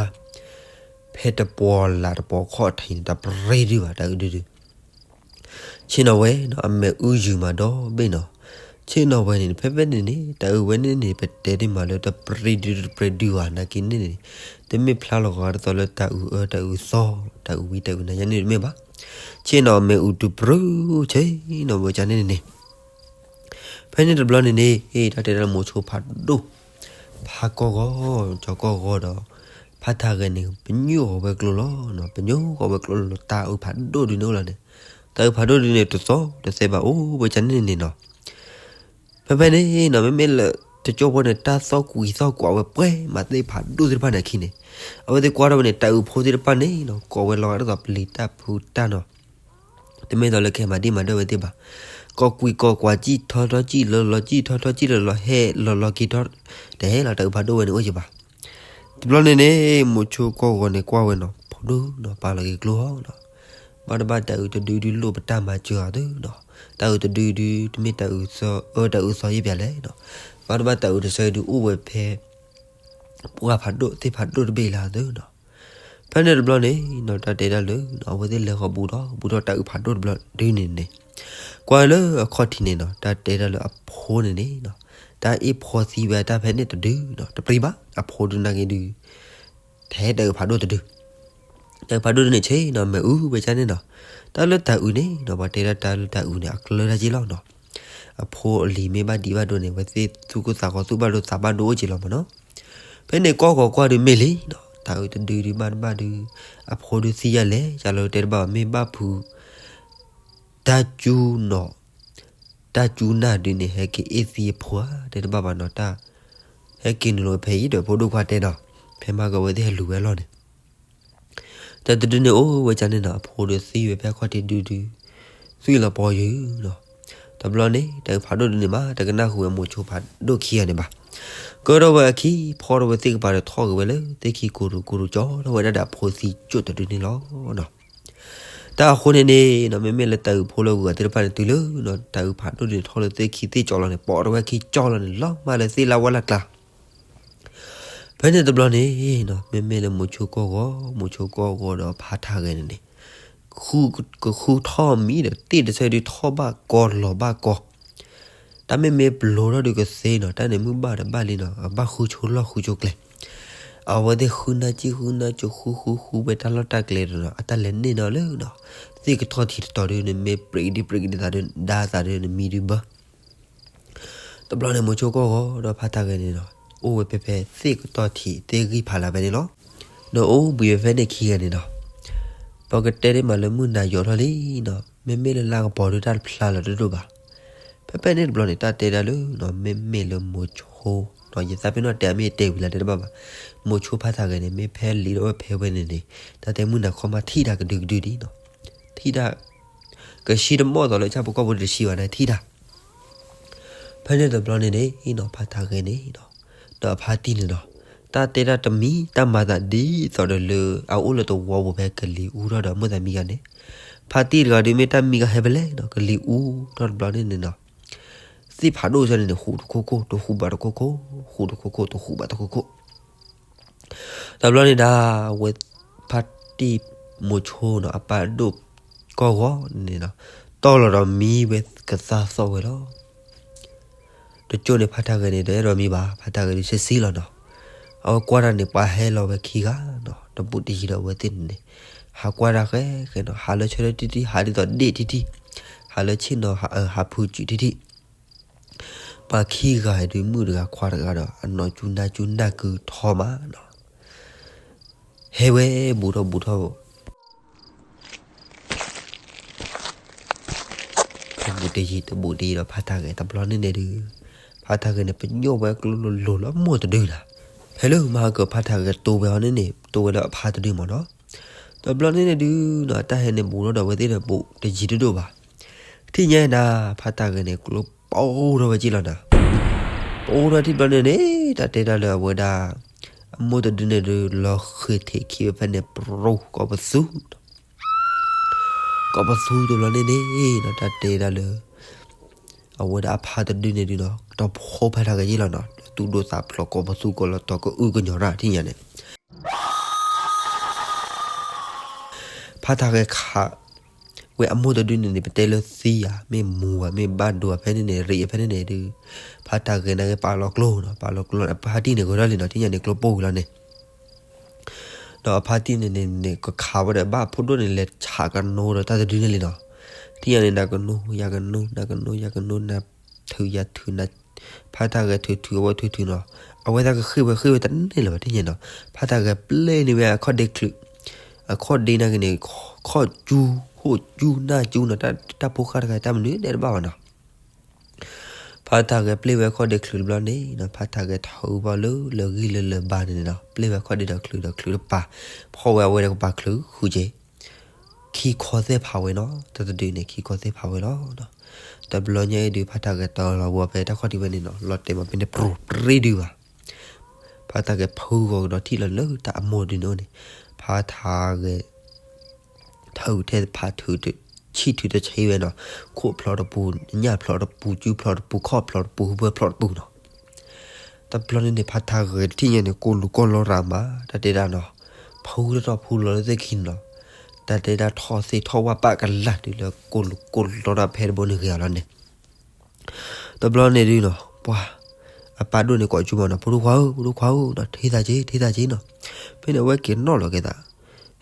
ဖဲတပှီၤလၢ်တပှီၤခီၣ်ထံးန့ၣ် တပရ့ဒုဘၣ် တၤအုးဒုဒု ဆ့ၣ်နီၤဝဲနီၤ အမဲာ်အူယုၢ်မးဒီဘ့ၣ်နီၤ ဆ့ၣ်နီၤဝဲန့ၣ် ဖဲဖဲန့ၣ်န့ၣ် တၤအုးဝဲန့ၣ်န့ၣ် ပတဲဒ်မးလၢတပရ့ဒုတပရ့ဒုဘၣ် နာ်က့န့ၣ်န့ၣ် တမ့ၢ်ဖျါလီၤဂာ်ဒ်သိးလၢတၤအုးအၢ တၤအုးသီ တၤအုးဝံ တၤအုးနၤယါန့ၣ်တမ့ၢ်ဘၣ် ဆ့ၣ်နီၤအမဲာ်အူတပရ့ ဆ့ၣ်နီၤဝဲကန့ၣ်န့ၣ် ဖဲန့ၣ်တဘျီန့ၣ်န့ၣ် တၢ်တဲဒၣ်လၢမိၤဆိဖးဒိၣ် ဖးကီၢ်ဂီၤ ကၠီၤကီၢ်ဂီၤဒီး ဖးတၢ်ဂဲၤန့ၣ် ပညိၣ်အီၤဝဲကျိလီၤနီၤ ပညိၣ်အီၤဝဲကျိလီၤ တၤအုးဖးဒိၣ်ဒုန့ၣ်အိၣ်လီၤန့ၣ် တၤအုးဖးဒိၣ်ဒုန့ၣ် တသီၣ်တသဲဘၣ်အိၣ်ဝဲကန့ၣ်န့ၣ်နီၤ ဖဲဖဲန့ၣ်နီၤ မ့မ့ၢ်လၢ တကၠိဖိန့ၣ် တၢ်သီၣ်ကွံာ်သီၣ်ကွံာ်ဝဲပှဲၤမးသ့ၣ်ဖးဒိၣ်သ့ၣ်တဖၣ်န့ၣ်အခံန့ၣ် အဝဲသ့ၣ်ကွၢ်ထီၣ်ဝဲန့ၣ် တၤအုးဖိသ့ၣ်တဖၣ်န့ၣ်နီၤ ကိးဝဲလီၤဂာ်ဒ်သိးပျံၤတၢ်ဖုးတၢ်နီၤ တမ့ၢ်သိးလၢကဟဲမၤဒံမၤဒၢဝဲသ့ၣ်ဘၣ်. ကိးကွံာ်ကိးကွၢ် စံၣ်ထီၣ်ထီၣ်စံၣ်လီၤလီၤ စံၣ်ထီၣ်ထီၣ်စံၣ်လီၤလီၤ ဟဲလီၤလီၤက့ၤထီၣ် တဟဲလီၤ တၤအုးဖးဒိၣ်ဝဲန့ၣ်အိၣ်က့ၤဘၣ်. တဘျီန့ၣ်န့ၣ် မိၤဆိကီၢ်ဂီၤန့ၣ်ကွၢ်ဝဲနီၤ ဖိဒိၣ်နီၤ ပာ်လီၤက့ၤကျိဟီနီၤ ဘၣ်တဘၣ်တၤအုးတဒုဒုလိၣ်ပတၢ်မၤစၢၤအီၤသုနီၤ တၤအုးတဒုဒု တမ့ၢ်တၤအုးသီ အၢ တၤအုးသီယ့ၢ်ပၠးလဲၣ်နီၤ ဘၣ်တဘၣ်တၤအုးတဆၢဒုအိၣ်ဝဲဖဲ ပှၢ်ဖးဒိၣ်သ့ၣ်ဖးဒိၣ်တဘ့ၣ်လၢသုနီၤ ဖဲန့ၣ်တဘျီန့ၣ်နီၤ တၢ်တဲဒၣ်လၢ အဝဲသ့ၣ်လဲၤဃီၤဘူးထီၣ် ဘူးထီၣ်တၤအုးဖးဒိၣ်တဘျီဒုန့ၣ်န့ၣ် ကွၢ်လၢအခီၣ်ထံးန့ၣ်နီၤ တၢ်တဲဒၣ်လၢအဖိန့ၣ်န့ၣ်နီၤ တၢ်အ့ၣ်ဖှီသံဝဲတၢ်ဖဲန့ၣ်တဒုနီၤ တပျံၤဘၣ် အဖိဒုနာ်က့ဒု ထဲတၤအုးဖးဒိၣ်တဒု တၤအုးဖးဒိၣ်ဒုန့ၣ်ဆ့နီၤ မဲာ်အူဝဲကန့ၣ်နီၤ တၢ်လၢတၤအုးန့ၣ်နီၤ ပှၤတဲဒၣ်တၢ်လၢတၤအုးန့ၣ် အကျၢၤတၢ်က့လီၤနီၤ အဖိအလံၤမ့ၢ်ဘၣ်ဒံးဘၣ်ဒိန့ၣ် အဝဲသ့ၣ်သူၣ်ကိၢ်သးဂီၤသူၣ်ဘၣ်ဒိသးဘၣ်ဒိအိၣ်က့လီၤမ့ၢ်နီၤ ဖဲန့ၣ်ကီၢ်ဂီၤကွၢ်ဒုးမ့ၢ်လံနီၤ တၤအုးတဒုဒုဘၣ်တဘၣ်ဒု အဖိဒုသံယၤလဲၣ် ယၤလီၤတဲတဘၣ်ဘၣ် မ့ၢ်ဘၣ်ဖုး တၢ်စူနီၤ တၢ်ကၠူနၢ်ဒုန့ၣ် ဟဲက့ၤအ့ၣ်သံအဖိဧါ တဲတဘၣ်ဘၣ်နီၤ, တၢ်ဟဲက့ၤနုာ်လီၤဖဲအံၤဒီး ဖိဒိၣ်ခွါတဲနီၤ, ဖဲမၤကဝဲသ့ၣ်ဟဲလူၤဝဲအလီၢ်န့ၣ် တၢ်တဒုန့ၣ်အိၣ်ဝဲကန့ၣ်နီၤ, အဖိဒီးသံဝဲဖဲခီၣ်ထံးဒုဒု, သွံၣ်လီၤပီၤယုာ်နီၤ. တဘျီန့ၣ် တၢ်အုၣ်ဖးဒိၣ်ဒုန့ၣ်မး တကနၣ်ဃုာ်ဝဲမိၤဆိဖးဒိၣ်ခံဂၤန့ၣ်ဘၣ်. ကၢထီၣ်ဝဲအခံ ဖီထီၣ်ဝဲသ့ၣ်ကပၤဒီးထီၣ်က့ၤဝဲလၢသ့ၣ်ခံကိၢ်ရူၢ်ကိၢ်ရူၢ် ကၠီထီၣ်ဝဲဒၣ်ဒီးအဖိသံကၠိၣ်တဒုန့ၣ်လီၤနီၤ. တၢ်အဃိန့ၣ်န့ၣ်နီၤ, မ့မ့ၢ်လၢတၢ်အုၣ်ဖိလၢအဂုၤအဂၤသ့ၣ်တဖၣ်န့ၣ် တုၤလၢနီၤ တၢ်အုၣ်ဖးဒိၣ်န့ၣ်ထီၣ်လၢသ့ၣ်ခံသ့ၣ်ကၠီလီၤန့ၣ် ပိာ်ထီၣ်ဝဲခံကၠီလီၤန့ၣ် လီၤမၢ်လၢသ့ၣ်လၢဝဲလၢကျါ ဖဲန့ၣ်တဘျီန့ၣ်နီၤ, မ့မ့ၢ်လၢမိၤဆိကီၢ်ဂီၤ, မိၤဆိကီၢ်ဂီၤဒီးဖါထၢ်ဂဲၤန့ၣ်န့ၣ်, ဃု, ကဃုထီၣ်မံဒီး တ့ၢ်တဆၢဒုးထီၣ်ဘၣ်ကီလီၤဘၣ်ကီ, တၢ်မ့မ့ၢ်ပျိးထီၣ်ဒုးကသ့နီၤ, တၢ်န့ၣ်မုၢ်ဘၣ်ဒီးဘၣ်လံနီၤ, အဘၣ်ဃုဆိလီၢ်ဃုဆိကျဲ, အဝဲသ့ၣ်ဃုနၢ်ကံၣ်ဃုနၢ်ကၠိ ဃုဃုဃုဝဲတၢ်လီၢ်တၢ်ကျဲဒီးနီၤ, အတၢ်လဲၤန့ၢ်နီၤလၢနီၤ, သ့ၣ်ကထီၣ်ထံးတတီၤဒုးန့ၣ် မ့ၢ်ပြံးဒံးပြံးဒံးသးဒုး ဒါသးဒုး နမံဒုးဘၢ တဘျီန့ၣ် မိၤဆိကီၢ်ဂီၤဒီးဖါထၢ်ဂဲၤန့ၣ်နီၤ, အိၣ်ဝဲဖဲဖဲသ့ၣ်ကတီၢ်ထံးသ့ၣ်ဂံၢ်ဖးလၢ်ဖဲန့ၣ်လီၤ. ဒီးအိၣ်ဘှံးဝဲဖဲန့ၣ်ခံဂၤန့ၣ်နီၤ, ပကတဲဒ်မးလၢမုၢ်နၤယိးထီၣ်လံနီၤ, မ့မ့ၢ်လၢလါကပီၤဒုးတၢ်တဖျါလီၤတဒိၣ်ဘၣ်. ဖဲဖဲန့ၣ်တဘျီန့ၣ် တၢ်တဲဒၣ်လၢနီၤ, မ့မ့ၢ်လၢမိၤဆိနီၤ, ယသးပ့ၤနီၣ်တဲအမ့ၢ်တဲဝံၤလၢ်တဲတဘၣ်ဘၣ်. မိၤဆိဖါထၢ်ဂဲၤန့ၣ် မ့ၢ်ဖဲလံာ်ဒီးဝဲဖဲဝဲန့ၣ်န့ၣ်, တၢ်တဲမုၢ်နၤခီမးထံၣ်တၢ်ကဒုကဒုဒံးနီၤ, ထံၣ်တၢ် ကဆှံတမီၢ်သိးလၢဆၣ်ဖိကီၢ်ဖိတဆှံဘၣ်န့ၣ် ထံၣ်တၢ် ဖဲန့ၣ်တဘျီန့ၣ်န့ၣ်နီၤ, ဖါထၢ်ဂဲၤန့ၣ်နီၤ, ဒီးအဖါတံၢ်န့ၣ်နီၤ, တၢ်တဲတၢ်တမံၤ တၢ်မၤသးဒ်သိးဒီးလၢ အအိၣ်လၢတဝီပူၤဖဲကလံၤအူထီၣ်ဒီးအမိၢ်သးမံဂၤန့ၣ်, ဖါတံၢ်တဂၤဒုးမ့ၢ်တၢ်မံဂၤဟဲဖဲလဲၣ်နီၤ, ကလံၤအူထီၣ်တဘျီန့ၣ်န့ၣ်နီၤ, သ့ၣ်ဖးဒိၣ်ဆၢန့ၣ်န့ၣ် ဃူတခိၣ်ခိၣ် တဃူဘၣ်တခိၣ်ခိၣ်, ဃူတခိၣ်ခိၣ် တဃူဘၣ်တခိၣ်ခိၣ် တဘျီန့ၣ်ဒၣ် အဝဲဖါတံၢ်မိၤဆိနီၤ အပၢ်ဒိၣ်ကီၢ်ဂီၤန့ၣ်နီၤ, တီၢ်လီၤဒီးမံဝဲကသါသီၣ်ဝဲလီၤ. တကၠိန့ၣ်ဖါထၢ်ဂဲၤန့ၣ် တအဲၣ်ဒိးမံဘၣ်, ဖါထၢ်ဂဲၤဒုးဆံးဆံးလီၤနီၤ. အဝဲကွၢ်တၢ်န့ၣ် ပှၤဟဲလီၤဝဲခံဂၤနီၤ, တဘူးတယံၤဒီးအဝဲသ့ၣ်န့ၣ်န့ၣ်, ဟးကွၢ်တၢ်ဃဲဃဲနီၤ, ဟးလၢဆၢထၢၣ်ထံထံ, ဟးဒ်သိးဒ့ၣ်ထံထံ, ဟးလၢဆ့ၣ်နီၤ ဟးဖုးစုးထံထံ ပှၤခံဂၤဒုး မုၣ်တဂၤခွါတဂၤဒီး အနီၢ်ကၠူနၢ်ကၠူနၢ်ကုထီမးနီၤ, ဟဲဝဲဘူးထီၣ်ဘူးထီၣ် တဘူးတယံၤတဘူးတယံၤဒီးဖါထၢ်ဂဲၤ တဘျီန့ၣ်န့ၣ်ဒုး, ဖါထၢ်ဂဲၤန့ၣ် ပညိၣ်ဝဲကျိလိၤလိၤလၢအမိၢ်တဒုနီၤ, ဖဲလၢမၤကၢဖါထၢ်ဂဲၤတိဝဲအီၤန့ၣ်န့ၣ် တိဝဲလၢအဖါတဒုမးနီၤ, တဘျီန့ၣ်န့ၣ်ဒုးနီၤ, တၢ်ဟဲန့ၣ်ဘူးထီၣ်ဒီးအဝဲသ့ၣ်ဒီးဘူးတယံၤတဒိၣ်ဘၣ်. ထံၣ်ညါနၤ ဖါထၢ်ဂဲၤန့ၣ် ကျိပိၢ်ထီၣ်ဝဲက့လီၤနၤ, ပိၢ်ထီၣ်ထံၣ်တဘျီန့ၣ်န့ၣ် တၢ်တဲဒၣ်လၢအဝဲဒၣ် အမိၢ်တဒုန့ၣ်ဒုး လီၤဃ့ၤထံးခံဝဲဖဲန့ၣ် ပြူၤ ကိးပသူ ကိးပသူတဘျီန့ၣ်န့ၣ်နီၤ, တၢ်တဲဒၣ်လၢ အဝဲဒၣ်အဖါတဒုန့ၣ်ဒုးနီၤ တီၤဖိဖါထၢ်ဂဲၤက့လီၤနီၤ, သူၣ်ဒိၣ်သးဖျိး ကိးပသူကိးလီၤတီၤကအုကညီၤရၣ်ထံၣ်ညါန့ၣ် ဖါထၢ်ဂဲၤခးဝဲအမိၢ်တဒုန့ၣ်န့ၣ် ပတဲလၢသံဧါ မ့ၢ်မူဧါ မ့ၢ်ဘၣ်ဒိဧါ ဖဲန့ၣ်န့ၣ် ရံးဖဲန့ၣ်န့ၣ်ဒုး, ဖါထၢ်ဂဲၤနာ်က့ပာ်လီၤကျိနီၤ, ပာ်လီၤကျိန့ၣ် အဖါတံၢ်န့ၣ်ဂဲၤထီၣ်လံနီၤ, ထံၣ်ညါန့ၣ်ကျိပိၢ်ဝံၤလီၤန့ၣ် ဒီးအဖါတံၢ်န့ၣ်န့ၣ်န့ၣ် ကခးဝဲဒီးဘၣ်ဖိဒိၣ်န့ၣ် လဲၤဆးကနိဒီးတၢ်တဒုန့ၣ်လံနီၤ, ထံၣ်ညါန့ၣ် နၤကနိ ယၤကနိ နၤကနိ ယၤကနိ နၤထုးယၤထုး နၤ ဖါထၢ်ဂဲၤထုးထုး အဝဲထုးထုးနီၤ, အဝဲသ့ၣ်ကဃ့ၢ်ဝဲဃ့ၢ်ဝဲတန့ၢ်လၢၤဘၣ် ထံၣ်ညါနီၤ, ဖါထၢ်ဂဲၤပျဲန့ၢ်ဝဲအခီၣ်ဒ့ချုး, အခီၣ်ဒ့နာ်က့န့ၣ် ခီၣ်ကၠူ ဟိၣ်ကၠူနၢ်ကၠူနီၤ, တၢ်ဖိဃၢ်တခါတၢ်မနုၤနဲၣ်တဘၣ်ဘၣ်နီၤ ဖါထၢ်ဂဲၤပျဲဝဲအခီၣ်ဒ့ချုးတဘျီန့ၣ်နီၤ, ဖါထၢ်ဂဲၤထီၣ်ဝံၤဘၣ်လၢလၢဂံၢ်လၢလၢၤဘါန့ၣ်နီၤ, ပျဲဝဲအခီၣ်ဒ့ဒီးချုးဒီးချုးတပၤ, ဖီၣ်ဝဲအဝဲဒီးကပၤချုးဃုက့ၤ, ခံခီသဲၣ်ဖးဝဲနီၤ, တၢ်တဒုန့ၣ် ခံခီသဲၣ်ဖးဝဲလီၤ. တဘျီညါအံၤဒုး ဖါထၢ်ဂဲၤတီၤလီၤဝဲဖဲတၢ်ခီၣ်ထံးဝဲန့ၣ်နီၤ, လီၤတဲာ်မးဖဲန့ၣ် ပြူၤပြ့ဒုးဘၣ် ဖါထၢ်ဂဲၤဖုဂီၤကဒီးထံၣ်လီၤလၢတၢ်အမိၢ်ဒုန့ၣ်န့ၣ်, ဖါထၢ်ဂဲၤ ထုးထဲဖးထုး ဆံၣ်ထုးတဆံဝဲနီၤ, ခိၣ်ဖျိးတပူၤ ညၣ်ဖျိးတပူၤ ကၠူဖျိးတပူၤ ခီၣ်ဖျိးတပူၤ ဘၢဖျိးတပူၤနီၤ. တဘျီန့ၣ်န့ၣ် ဖါထၢ်ဂဲၤထံၣ်ညါန့ၣ် ကိၢ်လူၤကိၢ်လီၤရၤမး တၢ်တဲဒၣ်နီၤ, ဖုထီၣ်ထီၣ်ဖုလီၤလၢသ့ၣ်ခံန့ၣ်နီၤ, တၢ်တဲဒၣ်ထီၣ်သ့ၣ်ထီၣ်ဝၣ်ပာ်ကလၢ်တုၤလၢကိၢ်လူၤကိၢ်လီၤရၤဖဲတဘိန့ၣ်ဂ့ၤအီၤလီၤန့ၣ် တဘျီန့ၣ်ဒုးနီၤ ပှၤ အပၢ်ဒိၣ်န့ၣ်ကိးကၠူမးနီၤ, ဖိဒိၣ်ခွါဧၢ ဖိဒိၣ်ခွါဧၢနီၤ, ထံၣ်သးက့ ထံၣ်သးက့နီၤ. ဖဲန့ၣ်အဝဲက့ၤနီၣ်လီၤက့ၤသး,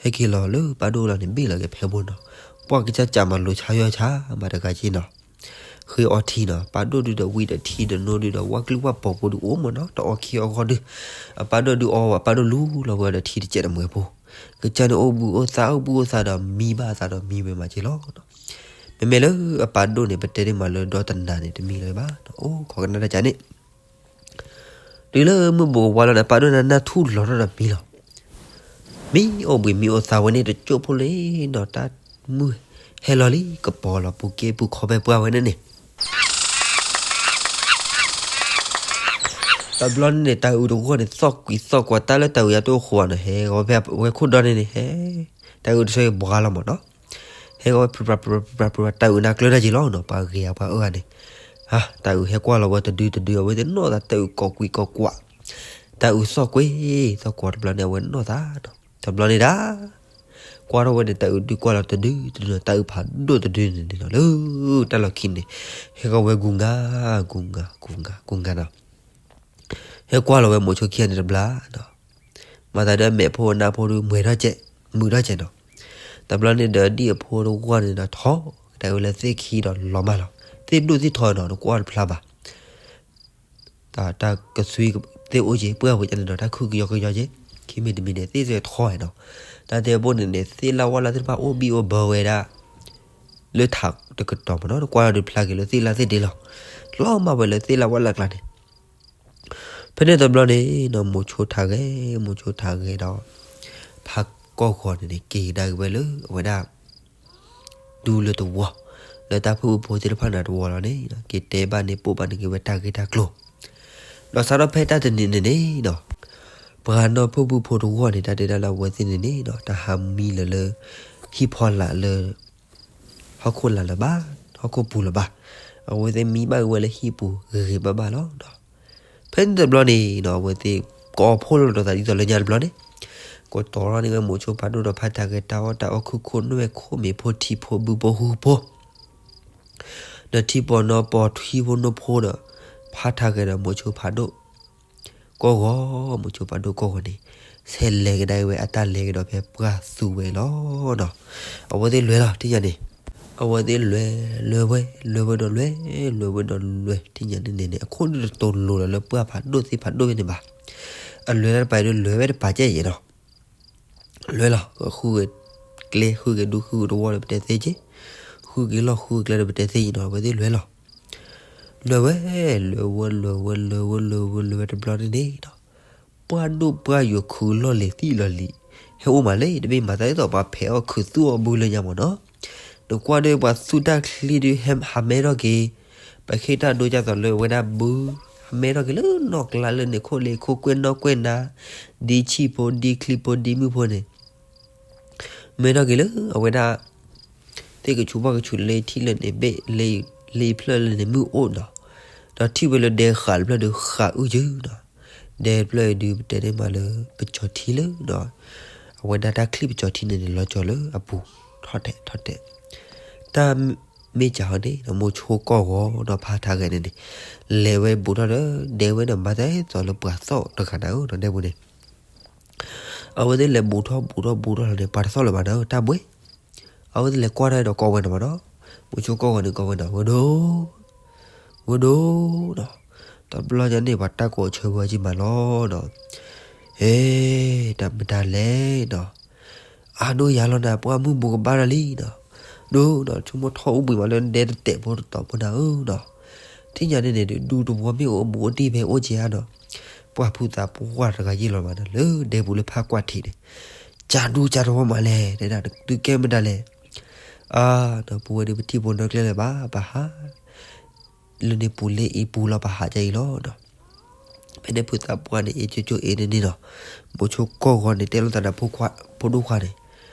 ဟဲက့ၤလီၤလၢပၢ်ဒိၣ်လီၤန့ၣ် ဘ့ၣ်လီၤက့ၤဖဲဘိနီၤ, ပှၤကစၢ်ကးမၤလိၤဆါယွၤဆါမးတဂၤက့နီၤ. ဃ့အီထံနီၤ, ပၢ်ဒိၣ်ဒုးဒီးဝံၤဒီးထံဒီးနိဒုးဒီး ဝၣ်ကျုၢ်ဝၣ်ပီၤဖိဒုးအိၣ်မးနီၤ, တအီခံအီဃီဒုး, အပၢ်ဒိၣ်ဒုးအီဝဲ အပၢ်ဒိၣ်လူလီၤဝဲဒီးထံတစဲးတမှဲၤဖိ, ကစၢ်န့ၣ်အိၣ်ဘှံးအိၣ်သါ အိၣ်ဘှံးအိၣ်သါဒီးမံဘၣ်အသးဒီးမံဝဲမးက့လီၤနီၤ. မ့ၢ် မ့မ့ၢ်လၢအပာ်ဒိၣ်န့ၣ် ပတဲဒ်မးလၢဒီတနၤန့ၣ် တမံလၢၤဘၣ်, အိၣ်ခိးကနၣ်တၢ်ကန့ၣ် တုၤလၢမုၢ်ဘူးကဝါလီၤန့ၣ် အပာ်ဒိၣ်န့ၣ် နၢ်ထူၣ်လီၤထီၣ်ဒီးမံလီၤ. မံအိၣ်ဘှံးမံအိၣ်သးဝဲန့ၣ် တကၠိၢ်ဖိလံနီၤ, တၢ်မုၢ်ဟဲလီၤလံ ကပီၤလီၤပူၤက့ပူၤခီဖဲပှၢ်ဝဲန့ၣ်န့ၣ် တဘျီန့ၣ်န့ၣ် တၤအုးတဂီၢ်န့ၣ် သီၣ်ကွံာ်သီၣ်ကွံာ် တၢ်လၢတၤအုးအတအိၣ်ဃိးဘၣ်နီၤ, ဟဲဂီၤဖဲဝဲခိၣ်ဒီန့ၣ်န့ၣ် ဟဲ တၤအုးတဆၢဘှါလီၤမးနီၤ, ဟဲဂီၤဖဲဖြူဖြူဖြူဖြူ တၤအုးန့ၣ်ကျၢၢ်တၢ်က့ၤလီၤနီၤ, ပှၤဂ့ၤအပှၤအၢဂၤန့ၣ် တၤအုးဟဲကွၢ်လီၤဝဲတဒုတဒု အဝဲသ့ၣ်နီၢ်သး တၤအုးကိးကွံာ်ကိးကွၢ်, တၤအုးသီၣ်ကွံာ်သီၣ်ကွံာ်တဘျီန့ၣ် အဝဲနီၢ်သးနီၤ, တဘျီန့ၣ်ဒၣ် ကွၢ်ထီၣ်ဝဲန့ၣ် တၤအုးဒုကွၢ်လီၤတဒုတဒုနီၤ, တၤအုးဖးဒိၣ်တဒုန့ၣ်န့ၣ်နီၤ လၢတၢ်လီၢ်ခံန့ၣ် ဟဲဂီၤဝဲဂုၤဂၤ ဂုၤဂၤ ဂုၤဂၤ ဂုၤဂၤနီၤ, ဟဲကွၢ်လီၤဝဲမိၤဆိခံဂၤန့ၣ်တဘျီနီၤ, မၤသးဒ်အမဲာ်ဖိအနၢ်ဖိဒု မွဲၤထီၣ်ကဲး မုာ်ထီၣ်ကဲးနီၤ, တဘျီန့ၣ်ဒီးဒ်အဖိတဂီၢ်န့ၣ်ဒီး ထီၣ်ကဒါဝဲလၢသ့ၣ်ခံဒီးလီၤမၢ်လီၤ, သ့ၣ်ဒိၣ်သ့ၣ်ထီနီၤ နကွၢ်တဖျါဘၣ် တၢ်ကသွံသ့ၣ်အိၣ်က့ၤ ပှၢ်ဝဲကန့ၣ်ဒီး တၢ်ခုၣ်ကယီကယီက့ၤ, ခံမံၤတမံၤန့ၣ် သ့ၣ်စဲထီနီၤ, တၢ်တဲဘိန့ၣ်န့ၣ် သ့ၣ်လၢ်ဝၣ်လၢ်သ့ၣ်တဖၣ်အိၣ်ဘံၣ်အိၣ်ဘၢဝဲဒၣ် လၢထးတကတီၢ်မးနီၤ, နကွၢ်ဒီးဖျါက့ၤလၢသ့ၣ်လၢ်သ့ၣ်ဒ့လီၤ, လီၤမၢ်ဝဲလၢသ့ၣ်လၢ်ဝၣ်လၢ်ကျါန့ၣ် ဖဲန့ၣ်တဘျီန့ၣ်နီၤ မိၤဆိထးဂဲၤ မိၤဆိထးဂဲၤဒီး ဖးကီၢ်ဂီၤန့ၣ်န့ၣ် က့ၤကဒါက့ၤဝဲလၢအဝဲဒၣ် ဒူလၢတဝီ လၢတၢ်ဖုၣ်ဖုၣ်ဖိသ့ၣ်တဖၣ်န့ၣ်တဝီလီၤန့ၣ် က့ၤတဲဘၣ်န့ၣ် ပိာ်ဘၣ်န့ၣ်က့ၤဝဲတၢ်ဂ့ၢ်တၢ်ကျိၤ, ဒီးစးထီၣ်ဖဲတၢ်တနံၤန့ၣ်န့ၣ်နီၤ ပှၤနီၢ်ဖုၣ်ဖုၣ်ဖိတဝီန့ၣ် တၢ်တဲဒၣ်လၢအဝဲသ့ၣ်န့ၣ်န့ၣ်နီၤ တဟးမံလၢၤလၢ ဟံၣ်ဖီလာ်လၢ ဟီၣ်ခိၣ်လာ်လၢၤဘၣ်, ဟီၣ်ခိၣ်ပူၤလၢၤဘၣ်, အဝဲသ့ၣ်မံဘၣ်က့ၤဝဲလၢဟံၣ်ပူၤဂ့ၤဂ့ၤဘၣ်ဘၣ်လီၤ. ဖဲန့ၣ်တဘျီန့ၣ်နီၤ အဝဲသ့ၣ်ကိးဖှိၣ်လီၤဒီးသးဒ်သိးလၢညါတဘျီန့ၣ် ကိးတီၤထီၣ်န့ၢ်ဝဲမိၤဆိဖးဒိၣ်ဒီးဖးထးဂဲၤ တၢ်အီၣ်တၢ်အီ ခုၣ်ခိၣ်နွဲၣ်ခိၣ်မ့ၤဖိထံဖိဘုဖိဟုဖိ ဒီးထံပီၤနီၤပီၤထွံဖိနိဖိဒီး ဖးထးဂဲၤဒီးမိၤဆိဖးဒိၣ် ကီၢ်ဂီၤ, မိၤဆိဖးဒိၣ်ကီၢ်ဂီၤန့ၣ် ဆဲးလဲၤကဒါဝဲအတၢ်လဲၤကဒီးဖဲပှၢ်သူဝဲလီၤနီၤ. အဝဲသ့ၣ်လဲၤလီၤ ထံၣ်ညါန့ၣ်, အဝဲသ့ၣ်လဲၤ လဲၤဝဲ လဲၤဝဲဒီးလဲၤ လဲၤဝဲဒီးလဲၤ ထံၣ်ညါန့ၣ်န့ၣ်န့ၣ် အခိၣ်ဒုးတတိၤလိၤလီၤလၢပှၢ်ဖးဒိၣ်သ့ၣ်ဖးဒိၣ်ဖဲန့ၣ်ဘၣ်. အလဲၤလၢတပၤဒုးလဲၤဝဲတပၤကဲယဲၢ်နီၤ လဲၤလီၤ ဃုက့ၤကျဲ ဃုက့ၤဒူ ဃုက့ၤတဝီဒီးပတဲသ့က့ၤ, ဃုက့ၤလီၢ် ဃုက့ၤကျဲဒီးပတဲသ့က့ၤနီၤ အဝဲသ့ၣ်လဲၤလီၤ. လဲၤဝဲ လဲၤဝဲ လဲၤဝဲ လဲၤဝဲ လဲၤဝဲ လဲၤဝဲတဘျီန့ၣ်န့ၣ်နီၤ ပှၢ်ဒိၣ်ပှၢ်ယိာ်ခုးလီၢ်လံၤသံၣ်လီၢ်လံၤ ဟဲအိၣ်မးလၢ တမ့ၢ်မၤသးဒ်သိးပှၤဖဲးအီၣ်ခုးသူၣ်အီၣ်ဘုလၢညါမးနီၤ. နကွၢ်ဒီးပှၤသူၣ်တၢ်ချံဒုး ဟးမဲထီၣ်က့ၤ ပှၤခ့တၢ်ဒိကၢ်သိးလၢဝဲဒၣ်ဘု ဟးမဲထီၣ်က့ၤလၢနီၢ်ကျါလၢန့ၣ် ခိၣ်လ့ခိၣ်ကွဲၢ်နီၢ်ကွဲၢ်နါ ဒ်ဆံၣ်ဖိ ဒ်ချံဖိ ဒ်မုၣ်ဖိန့ၣ် မဲထီၣ်က့ၤလၢအဝဲဒၣ် သ့ၣ်ကဆူးဘၣ်ကဆူးလၢထံၣ်လၢန့ၣ်ဘ့ၣ် လၢအံၤဖျၢၣ်လၢန့ၣ်မုၢ်အိၣ်နီၤ, ဒီးထံၣ်ဝဲလၢဒဲဃးတဖျၢၣ်ဒုးဃးအုၣ်ယုၢ်နီၤ, ဒဲတဖျၢၣ်အံၤဒုးပတဲန့ၢ်မးလၢပကၠီၤထံလၢနီၤ, အဝဲဒၣ်တၢ်ချံၣ်ပကၠီၤထံန့ၣ်န့ၣ် လီၤကၠီၤလၢအပူၤထီၣ်တဲာ်ထီၣ်တဲာ်, တၢ်မ့ၢ်ကၢ်ဟီန့ၣ် မိၤဆိကီၢ်ဂီၤဒီးဖးထးဂဲၤန့ၣ်န့ၣ် လဲၤဝဲဘူးထီၣ်ဒီး ဒဲဝဲန့ၣ် မၤသးဒ်သိးလၢပှၤသီၣ်တဂၤနၤဧၢနီၤ ဒဲပူၤန့ၣ် အဝဲသ့ၣ်လဲၤဘူးထီၣ်ဘူးထီၣ်ဘူးထီၣ်လီၤန့ၣ် ပှၤတသီၣ်လၢၤဘၣ်နီၤ တၢ်ဘှ့ၣ်, အဝဲသ့ၣ်လဲၤကွၢ်ထီၣ်ဒီးကိးဝဲန့ၣ်မးနီၤ, မိၤဆိကီၢ်ဂီၤန့ၣ်ကိးဝဲနီၤ ဝဲဒိၣ်, ဝဲဒိၣ်နီၤ, တဘျီညါန့ၣ် ပှၤတၢ်ကိးဆၢဝဲက့ၤမးလီၤနီၤ, ဟဲ, တၢ်မတၤလဲၣ်နီၤ အါဒိၣ်ယၤလီၤနၤ ပှၢ်မုၢ်ဘူးကဘၣ်တၢ်လံနီၤ, ဒိၣ်နီၤ ဆိကမိၣ်ထီၣ်အိၣ်ဘှံးမးလၢဒဲတတဲာ်ဖိတတီၤဖိနၤဧၢနီၤ, ထံၣ်ညါန့ၣ်န့ၣ် ဒူတဝီမ့ၢ်အိၣ်ဘူးအိၣ်တံၢ်ဖဲအိၣ်က့ၤဧါနီၤ, ပှၢ်ဖုသးပှၢ်တဂၤယ့ၢ်လီၤမးနီၤ လၢဒဲပူၤလၢဖးကွၢ်ထံးန့ၣ်, ကၢ်ဒူကၢ်တဝီမးလဲၣ် တဲဒၣ် တုၤကဲမတၤလဲၣ်, အါနီၤ ပဝဲဒၣ်ပထံၣ်ဖိနီၢ်ကျဲလၢၤဘၣ် ပဟး လၢန့ၣ်ပူၤလၢအံၤပူၤလီၤ ပဟးကၢ်အံၤလီၤနီၤ, ဖဲန့ၣ်ဖုသးပှၢ်န့ၣ် အ့ၣ်ကၠိကၠိအ့ၣ်န့ၣ်န့ၣ်နီၤ, မိၤဆိကီၢ်ဂီၤန့ၣ် တဲလိာ်သးဒီးဖိဒိၣ်ခွါန့ၣ်,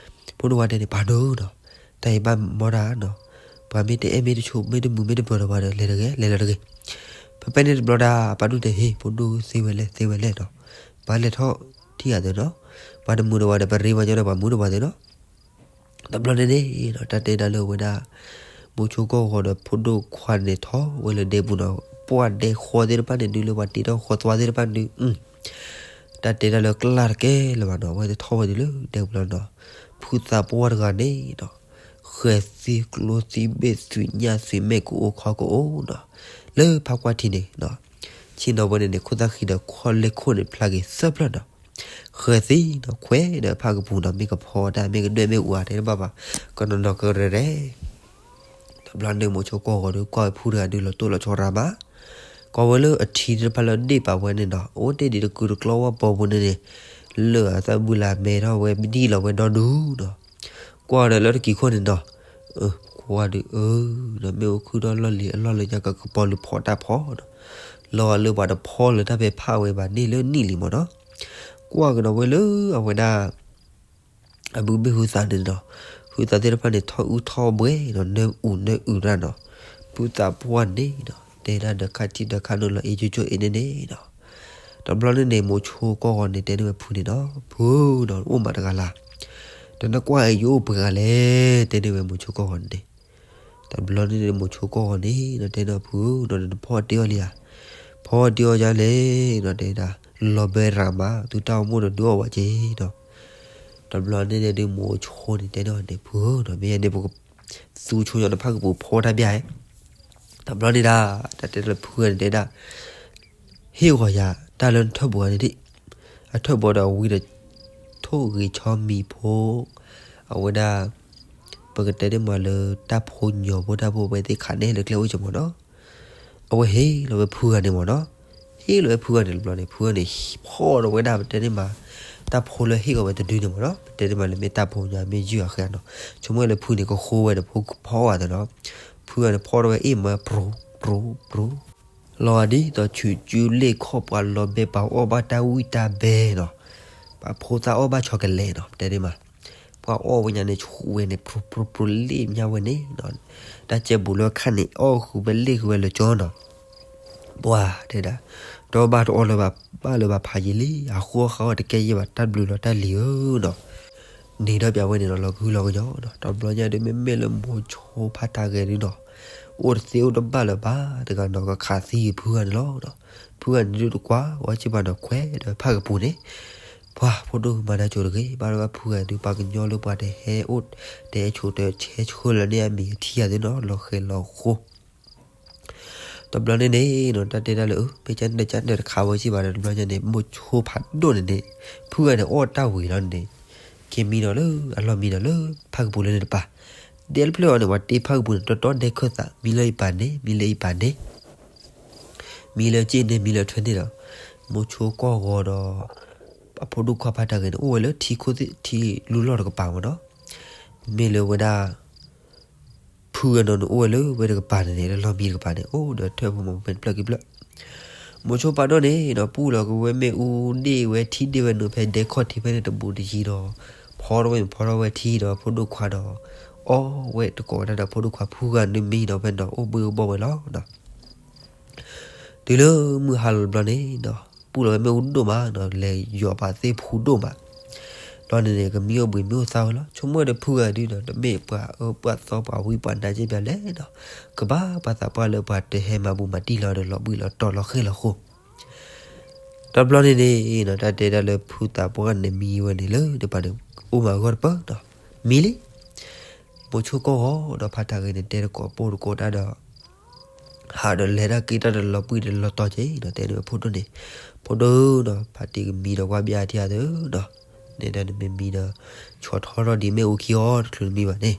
ဖိဒိၣ်ခွါတဲန့ၣ် ပၢ်ဒိၣ်နီၤ, တၢ်အံၤဘၣ်မီတၢ်နီၤ, ပှၤမ့ၢ်တအဲၣ်မ့ၢ်တဆိးမ့ၢ်တမုာ်မ့ၢ်တပၢၤဒီးပှၤဒီး လဲၤတဂ့ၤ လဲၤလီၤတဂ့ၤ, ဖဲဖဲန့ၣ်တဘျီဒၣ် ပၢ်ဒိၣ်တဲ ဟ့ၣ် ဖိဒိၣ်သ့ဝဲလဲၣ်သ့ဝဲလဲၣ်နီၤ, ပှၤလဲၤထီၣ်ထံၣ်ဂၤသ့နီၤ, ပှၤတမုာ်ဒီးပှၤဒီး ပရ့ပှၤညီဒီးပှၤမုာ်ဒီးပှၤသ့နီၤ တဘျီန့ၣ်န့ၣ်နီၤ တၢ်တဲဒၣ်လၢအဝဲဒၣ် မိၤဆိကီၢ်ဂီၤဒီးဖိဒိၣ်ခွါန့ၣ်ထီၣ်ဝဲလၢဒဲပူၤနီၤ, ပှၢ်ဒဲဃီသ့ၣ်တဖၣ်န့ၣ်ဒုး လၢပှၤတ့ထီၣ်ဃီသွါသ့ၣ်တဖၣ်ဒုး, တၢ်တဲဒၣ်လၢကျၢ်တကဲလၢၤဘၣ်နီၤ, အဝဲသ့ၣ်ထီၣ်ဝဲဒၣ်လၢဒဲပူၤလီၤနီၤ, ဖုသးပှၢ်တဂၤန့ၣ်နီၤ, ဃဲၤသံကျိသံဘ့ၣ်သွံၣ်ညၣ်သွံၣ်မဲာ်ကအိၣ်ခီကအိၣ်နီၤ, လၢဖးကွၢ်ထံးန့ၣ်နီၤ, ဆ့ၣ်နီၤဝဲန့ၣ်န့ၣ် ခိၣ်သၣ်ဃံဒီးခီၣ်လဲၢ်ခိၣ်န့ၣ်ဖျါက့ၤသၢဖျၢၣ်နီၤ ဃဲၤသံနီၤ ခွဲးဒီးဖးကပူၤနီၤ မ့ၢ်ကဖီတၢ် မ့ၢ်ကဒွဲၣ်မ့ၢ်အူဧါ တဲတဘၣ်ဘၣ် ကနီၤနီၤကရဲၤရဲၣ် တဘျီန့ၣ်မိၤဆိကီၢ်ဂီၤဒီး ကွၢ်ဝဲဖုတဂၤဒုးလီၤတိၢ်လီၤဆီရၤမး, ကွၢ်ဝဲလၢအထံတဖၣ်လၢဒ့ၣ်ပာ်ဝဲန့ၣ်ဒီး အိၣ်တ့ၢ်ဒံးတကုာ်တကျီဝၣ်ပီပူၤန့ၣ်န့ၣ်, လၢအသၣ်ဘူၣ်လၢအမဲထီၣ်ဝဲဒံၣ်လီၤဝဲဒီဒူၣ်ဒီး, ကွၢ်ဒီးလၢတကံၤခိၣ်န့ၣ်ဒီး, ကွၢ်ဒုးအၢ, ဒီးမ့ၣ်အူခုၣ်ထီၣ်လီၢ်လံၤအလီၢ်လၢညါကကပီၤလုာ်ဖီတၢ်ဖီဒီး, လီၤဂာ်လၢပှၤတဖီလၢၤတၢ်ဖဲဖးဝဲဘၣ်န့ၣ်လၢနံၣ်လံမ့ၢ်နီၤ, ကွၢ်ကဒီးဝဲလၢအဝဲဒၣ် အဘုဘ့ၣ်ဟုသးန့ၣ်ဒီး, ဟုသးသ့ၣ်တဖၣ်န့ၣ် ထီၣ်အုၣ်ထီၣ်ဘှဲဒီး နၢအူးနၢအုးတၢ်နီၤ, ဖုသးပှၢ်န့ၣ်ဒီး တဲဒၣ်ဒီးခါထံဒီးခါနုာ်လီၤအ့ၣ်ကၠိကၠိအ့ၣ်န့ၣ်န့ၣ်ဒီး, တဘျီန့ၣ်န့ၣ် မိၤဆိကီၢ်ဂီၤန့ၣ် တဲန့ၢ်ဝဲဖုန့ၣ်ဒီး, ဖုဒီး အိၣ်မးတဂၤလၢ်, ဒီးနကွၢ်အံၤယအိၣ်ပှဲၤဂၤလဲၣ် တဲန့ၢ်ဝဲမိၤဆိကီၢ်ဂီၤန့ၣ်န့ၣ်, တဘျီန့ၣ်န့ၣ် မိၤဆိကီၢ်ဂီၤန့ၣ်ဒီး တဲန့ၢ်ဖုဒီး နဖီအီၣ်တ့ၢ်အီၣ်လံဧါ, ဖီအီၣ်တ့ၢ်အီၣ်ယါလဲၣ်ဒီး တဲဒၣ်, လီၤဘဲရၤမး သုတၢ်အိၣ်မူဒီးဒုးအီၣ်ဝဲက့ၤဒီး, တဘျီန့ၣ်န့ၣ်ဒုးမိၤဆိန့ၣ် တဲန့ၢ်န့ၣ် ဖုဒီး မ့ၢ်ယဲန့ၣ် ပကသူဆိညီနဖးကပူၤဖီတၢ်ဘၣ်ဧါ, တဘျီန့ၣ်ဒၣ်, တၢ်တဲလၢဖုဂၤန့ၣ်တဲဒၣ်, ဟ့ၣ်ဂီၤယၤ တၢ်လၢနထၢၣ်ဘိန့ၣ်ဒံး, အထၢၣ်ဘိဒီးဝံၤဒီး, ထိၣ်ဂ့ၤဆီမံၤဖိ, အဝဲဒၣ်, ပကတဲန့ၢ်မးလၢတၢ်ဖိညီဖိတၢ်ဖိဝဲသ့ၣ်ခးန့ၢ်လၢကျဲအိၣ်က့ၤမ့ၢ်နီၤ, အဝဲဟ့ၣ်လီၤဝဲဖုဂၤန့ၣ်မ့ၢ်နီၤ, ဟ့ၣ်လီၤဝဲဖုဂၤန့ၣ်တဘျီန့ၣ် ဖုဂၤန့ၣ် ဖီၣ်ဒီးဝဲဒၣ်ပတဲန့ၢ်မး, တၢ်ဖိလၢဟ့ၣ်ဂီၤဝဲတဒုန့ၣ်မ့ၢ်နီၤ ပတဲန့ၢ်မးလၢမ့ၢ်တၢ်ဖိညါမ့ၢ်ယုၢ်အဃဲနီၤ, ဆိကမိၣ်လၢဖုန့ၣ် ကဃိဝဲဒီးဖိကဖီၣ်ဝဲသနီၤ, ဖုဂၤန့ၣ်ဖီၣ်ဒီးဝဲအ့ၣ်မးပြူၤပြူၤပြူၤ လီၤဂာ်ဒ်သိးဆူးကၠူလ့ၣ်ခီၣ်ပှၤလီၤဘဲပှၤအီၣ်ဘၣ်တၢ်ဝံၣ်တၢ်ဘဲနီၤ, ပှၤဖိသၣ်အီၣ်ဘၣ်ဆီကလဲာ်နီၤ ပတဲန့ၢ်မး, ပှၤအီၣ်ဝဲညါန့ၣ်ဆူၣ်ဝဲန့ၣ် ပြူၤပြူၤပြူၤလ့ၣ်မးဝဲန့ၣ်, တၢ်ကဲဘူးလၢခါန့ၣ် အီၣ်ဃုာ်ဝဲလ့ၣ်ဃုာ်ဝဲလၢကၠီနီၤ, ပှၤတဲဒၣ်, ဒီးဘၣ်တအီၣ်လၢၤဘၣ် ဘၣ်လၢၤဘၣ်ဖးယံာ်လံ အဃိဃါအီၣ်တကဲယံာ်ဘၣ်တၢ်ဘျုးလီၤတၢ်လံၤဧၢနီၤ န့ၣ်ဒီးပျးဝဲန့ၣ်ဒီးလီၤကဟုလီၤကညီၤဒီး တဘျီညါဒုးမ့မ့ၢ်လၢမိၤဆိဖးတၢ်ဂဲၤဒုးနီၤ, အိၣ်တသ့အိၣ်တဘၣ်လၢၤဘၣ်တဂၤနီၤ ကခးသံဖုဂၤန့ၣ်လီၤ. ဖုဂၤန့ၣ်ဒုးတကွၢ်ဝဲစ့ၢ်ဘၣ်နီၤ ခွဲးဒီးဖးကပူၤန့ၣ်, ပှၤဖိဒိၣ်မၤတၢ်ကၠိတဂ့ၤ ဘၣ်ဒီးဘၣ်ဖုဂၤဒုး ပှၤကညီလၢပှၤတဟဲအိၣ် တဟဲဆိးတဟဲဆှၢလၢၤန့ၣ်အမံၤအထံအသ့ၣ်နီၤ လီၤဃဲၤလီၤဃိ တဘျီန့ၣ်န့ၣ်နီၤ တၢ်တဲဒၣ်လၢ မ့ၢ်ကန့ၣ်တကန့ၣ်တခါဝဲစ့ၢ်ဘၣ်ဒီး တဘျီညါန့ၣ် မိၤဆိဖးဒိၣ်န့ၣ်န့ၣ် ဖုဂၤန့ၣ်အီၣ်တၢ်ဝံၤလီၤန့ၣ်န့ၣ်, က့ၤမံဒီးလၢအလီၢ်မံဒီးလၢဖးကပူၤလၢန့ၣ်တပၤ, ဒဲတဖျၢၣ်အီၤန့ၣ် ပှၤတ့ဖးကပူၤန့ၣ် တီတီဒဲခၢၣ်သး မံလၢအံၤပာ်န့ၣ် မံလၢအံၤပာ်န့ၣ် မံလၢအစ့ၣ်န့ၣ် မံလၢအထွဲန့ၣ်ဒီး, မိၤဆိကီၢ်ဂီၤဒီး အဖိဒိၣ်ခွါဖးတၢ်ဂဲၤန့ၣ် အိၣ်ဝဲလၢထံခိၣ်သ့ၣ်ထံလူလီၢ်တကပၤမ့ၢ်နီၤ, မ့ၢ်လၢဝဲဒၣ် ဖုဂၤနီၤန့ၣ် အိၣ်ဝဲလၢဝဲတကပၤန့ၣ်န့ၣ် လၢလီၢ်မံတကပၤန့ၣ် အိၣ်ဒီးထၢၣ်ဖိမၤဖိဖဲတဖျၢၣ်ခံဖျၢၣ်, မိၤဆိဖးဒိၣ်န့ၣ်ဒီး ပူၢ်လီၤက့ၤဝဲမ့ၣ်အူဒ့ၣ်ဝဲထံဒ့ၣ်ဝဲနုာ်ဖဲဒဲခီၣ်ထံးဖဲန့ၣ်တဘူးတယံၤဒီး, ဖီထီၣ်ဝဲမ့ၢ်ဖီထီၣ်ဝဲထံဒီးဖိဒိၣ်ခွါဒီး, အီၣ်ဝဲတကိးဝဲဒၣ်ဒီးဖိဒိၣ်ခွါဖုဂၤန့ၣ်မံဒီးဖဲန့ၣ်ဒီး အိၣ်ဘှ့ၣ်အိၣ်ဘှီၣ်ဝဲလီၤ. တုၤလၢမုၢ်ဟါလီၤတဘျီန့ၣ်ဒီး ပူၢ်လီၤဝဲမ့ၣ်အူဒိၣ်မးနီၤ လဲၤယီၤပာ်သ့ၣ်ဖူဒိၣ်မး, လီၤန့ၣ်န့ၣ် ကမံအိၣ်ဘှံးမံအိၣ်သါဝဲလီၤ. ဆိကမိၣ်ဒီးဖုဂၤဒုဒီး တမ့ၢ်ပှၤအၢပှၤသီပှၤဝံပှၤနါစ့ၢ်ဘၣ်လဲၣ်ဒီး, ကဘၣ်ပှၤသးပှၢ်လၢပှၤတဟဲမၤဘူၣ်မၤတံၢ်လီၤဒီးလီၤဘှံးလီၤတီၤလီၤဃ့ၢ်လီၤဃိ တဘျီန့ၣ်န့ၣ်နီၤ တၢ်တဲဒၣ်လၢဖုသးပှၢ်န့ၣ်မံဝဲန့ၣ်လၢတပၤန့ၣ် အိၣ်မးအဂီၢ်တပၢၢ်နီၤ, မံလံ. မိၤဆိကီၢ်ဂီၤဒီးဖးတၢ်ဂဲၤန့ၣ် တဲတကိးပိၢ်တကိးတၢ်ဒီး ဟးဒီးလဲၤတၢ်က့ၤတၢ်ဒီးလီၤဘှံးဒီးလီၤတီၤက့ၤနီၤ တဲန့ၢ်ဝဲဖိဒိၣ်န့ၣ်, ဖိဒိၣ်နီၤ ဖးတံၢ်ကမံဒီးကွၢ်ဘၣ်ထံအသၢဒီး, နဲဒၣ်နမ့ၢ်မံဒီး ဆီၣ်ထီထီၣ်ဒံးမ့ၣ်အူခံအီၤတချုးနမံဘၣ်န့ၣ်,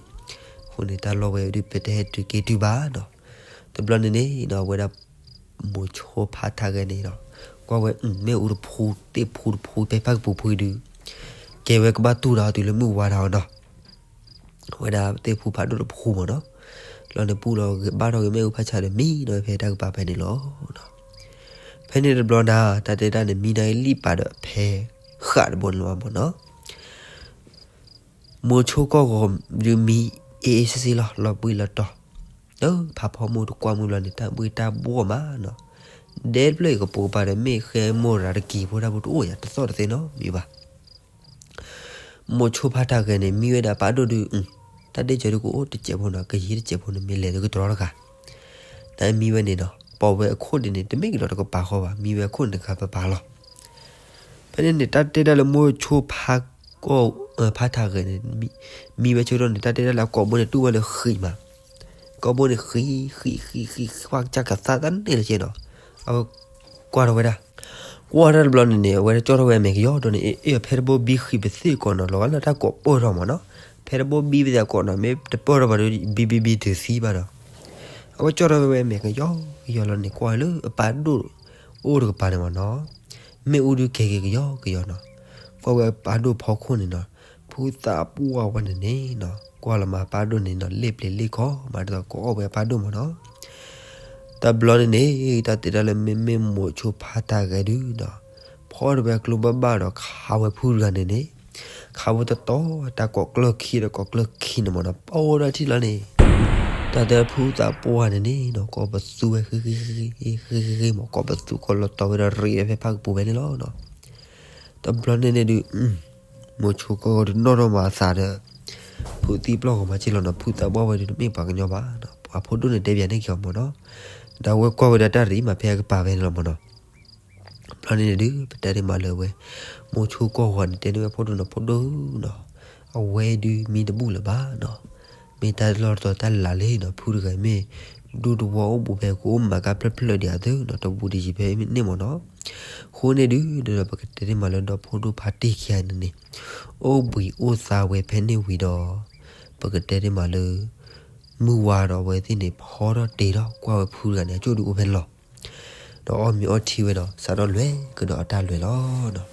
အဃိန့ၣ်တၢ်လီၢ်ဝဲဒုးပတဟဲတုၤက့ၤတုၤဘၣ်နီၤ, တဘျီန့ၣ်န့ၣ်နီၤ အဝဲဒၣ် မိၤဆိဖးတၢ်ဂဲၤန့ၣ်ဒီး ကွၢ်ဝဲမ့ၣ်အူတဖူ သ့ၣ်ဖူတဖူဖဲဖးကပူၤဖုဒုး, ကဲဝဲကဘၣ်တူၢ်ဒီးတုၤလၢမုၢ်ဝါဒီးနီၤ အဝဲဒၣ်သ့ၣ်ဖူဖးဒိၣ်တဖူမ့ၢ်နီၤ, လီၤန့ၣ်ပူၢ်လီၤဘၣ်ထီၣ်က့ၤမ့ၣ်အူဖးဆါဒီးမံဒီးဖဲတၢ်ကပၤဖဲန့ၣ်လီၤ. ဖဲန့ၣ်တဘျီန့ၣ် တၢ်တဲတၢ်န့ၣ် မံဒၣ်အံၤလံၣ်ပာ်ဒီးဖဲဃၣ်တဘိန့ၣ်လီၤမ့ၢ်နီၤ. မိၤဆိကီၢ်ဂီၤဒုးမံ အ့ၣ်အ့ၣ်စ့ၢ်စ့ၢ်လီၤ လီၤဘှံးလီၤတီၤ, ဒီးဖးဖီမုၢ်တကွၢ်မုၢ်ဘျီန့ၣ် တၢ်ဘှ့ၣ်တၢ်ဘှီၣ်မးနီၤ, ဒဲတဖျၢၣ်အံၤကပိာ်ကပၤဒီး မ့ၢ်ဃဲမိၢ်ရၤတက့ၤဖိတၢ်ဖိတအိၣ်ယၤ တသီၣ်တသ့နီတမံၤဘၣ် မိၤဆိဖးတၢ်ဂဲၤန့ၣ် မံဝဲဒၣ်ပာ်ဒိၣ်ဒုး, တၢ်ဒ့ၣ်စၢၤဒုးကအိၣ်တစဲးဖိနီၤ ကယံာ်တစဲးဖိန့ၣ် မ့ၢ်လဲၤဒုးကတြီတဂၤ, တၢ်မံဝဲန့ၣ်နီၤ ပိာ်ဝဲအခိၣ်ဒ်န့ၣ် တမ့ၢ်ကဒီးတကပၤဃီဘၣ် မံဝဲအခိၣ်န့ၣ်တဂၤပပၤလီၤ. ဖဲန့ၣ်န့ၣ် တၢ်တဲဒၣ်လၢမိၤဆိဖးကိာ်ဖးတၢ်ဂဲၤန့ၣ် မံဝဲဆိဒီးန့ၣ် တၢ်တဲဒၣ်လၢအကိာ်ဘိန့ၣ် တူၢ်ဝဲလၢဃံးမး, ကိာ်ဘိန့ၣ်ဃံး ဃံး ဃံး ဃံး ဃံး ကွၢ်ကစၢ်ကသါသးန့ၣ်လၢကဲနီၤ, အဝဲကွၢ်ထီၣ်ဝဲဒၣ် ကွၢ်တၢ်တဘျီန့ၣ်န့ၣ် အဝဲဒၣ်ကၠီထီၣ်ဝဲအမဲာ်ကယီဒီးန့ၣ် အ့ၣ် ဖဲတဘိဘံဃံးပသ့ၣ်ကိာ်နီၤ လီၤဂာ်လၢတၢ်ကိာ်ပၢၢ်ထီၣ်မးနီၤ, ဖဲတဘိဘံပသ့ၣ်ကိာ်နီၤ မ့ၢ်တပၢၢ်ထီၣ်ဘၣ်ဒီး ဘံဘံဘံတုၤသံဘၣ်ဒီး အဝဲကၠီၣ်ထီၣ်ဝဲဝဲမဲာ်ကယီကယီလီၤန့ၣ် ကွၢ်ဝဲလၢအပၢ်ဒိၣ်အိၣ်တကပၤန့ၣ်မ့ၢ်နီၤ, မ့ၣ်အူဒုးကဲၤက့ၤကယီကယီနီၤ, ကွၢ်ဝဲအပၢ်ဒိၣ်ဖီခိၣ်န့ၣ်နီၤ, ဖုသးပှၢ်ဝဲန့ၣ်န့ၣ်နီၤ ကွၢ်လီၤမးအပၢ်ဒိၣ်န့ၣ်နီၤ လ့ၣ်ပျ့ၤလ့ၣ်ခီမးဒ်သိးကအီၣ်ဝဲအပၢ်ဒိၣ်မ့ၢ်နီၤ. တဘျီန့ၣ်န့ၣ် တၢ်တဲတၢ်လၢမ့မ့ၢ်မိၤဆိဖါတၢ်ဂဲၤဒုနီၤ, ဖီၣ်တဝဲကျိဘၣ်ဘၣ်ဒီးခးဝဲဖုတဂၤန့ၣ်န့ၣ်, ခးဝဲတတီၤ တၢ်ကိးကျၢၢ်ခံဒီးကိးကျၢၢ်ခံန့ၣ်မ့ၢ်နီၤ ပအိၣ်ဒီးထံၣ်လီၤန့ၣ်, တၢ်တဲဖုသးပှၢ်န့ၣ်န့ၣ်နီၤ ကိးပသူဝဲ ဃ့ဃ့မး ကိးပသူကိးလီၤတီၤဝဲဒီးရံးဝဲဖဲဖၣ်ကပူၤဖဲန့ၣ်လီၤနီၤ. တဘျီန့ၣ်န့ၣ်ဒုး မိၤဆိကီၢ်ဂီၤဒုးနီၣ်ထီၣ်မးအသးဒီး ဖုသံပျီၢ်ဂီၤမးက့လီၤနီၤ, ဖုသးပှၢ်ဝဲဒုးတမ့ၢ်ပှၤကညီဘၣ်နီၤ, အဖိဒိၣ်န့ၣ်တဲပၠးန့ၢ်က့ၤအီၤမ့ၢ်နီၤ, ဒီးအဝဲကွၢ်ဝဲဒၣ်တၢ်ရံးမးဖဲအကပၤဖဲန့ၣ်လီၤမ့ၢ်နီၤ. တဘျီန့ၣ်န့ၣ်ဒုး ပတဲန့ၢ်မးလၢဝဲ မိၤဆိကီၢ်ဂီၤန့ၣ် တဲန့ၢ်ဝဲဖိဒိၣ်နီၤ ဖိဒိၣ်နီၤ, အဝဲဒုးမံတဘူၣ်လၢၤဘၣ်နီၤ, မ့ၢ်တၢ်လီၢ်တတီၤတၢ်လၢ်လၢနီၤ, ဖုတဂၤမ့ၢ်ဒူတဝီအိၣ်ဘူးဖဲကအိၣ်မၤကါဖျၢၣ်ဖျၢၣ်ဒံးအသိးနီၤ, တဘူးတယံၤဖဲန့ၣ်မ့ၢ်နီၤ. အဃိန့ၣ်ဒုး ဒီးပကတဲန့ၢ်မးလၢဒီဖိဒိၣ်ဖါတ့ၢ်ခံဂၤန့ၣ်န့ၣ် အိၣ်ဘှံးအိၣ်သါဝဲဖဲန့ၣ်ဝံၤဒီး ပကတဲန့ၢ်မးလၢ မုၢ်ဝါဒီးအဝဲသ့ၣ်န့ၣ် ဖီထီၣ်တ့ၤထီၣ်ကွၢ်ဝဲဖုတဂၤန့ၣ် အကၠိၣ်ဒုးအိၣ်ဖဲလီၢ် ဒီးအီၣ်မ့ၤအီထံဝဲဒီး စးထီၣ်လွဲၤကဒီးအတၢ်လွဲၤလီၤ.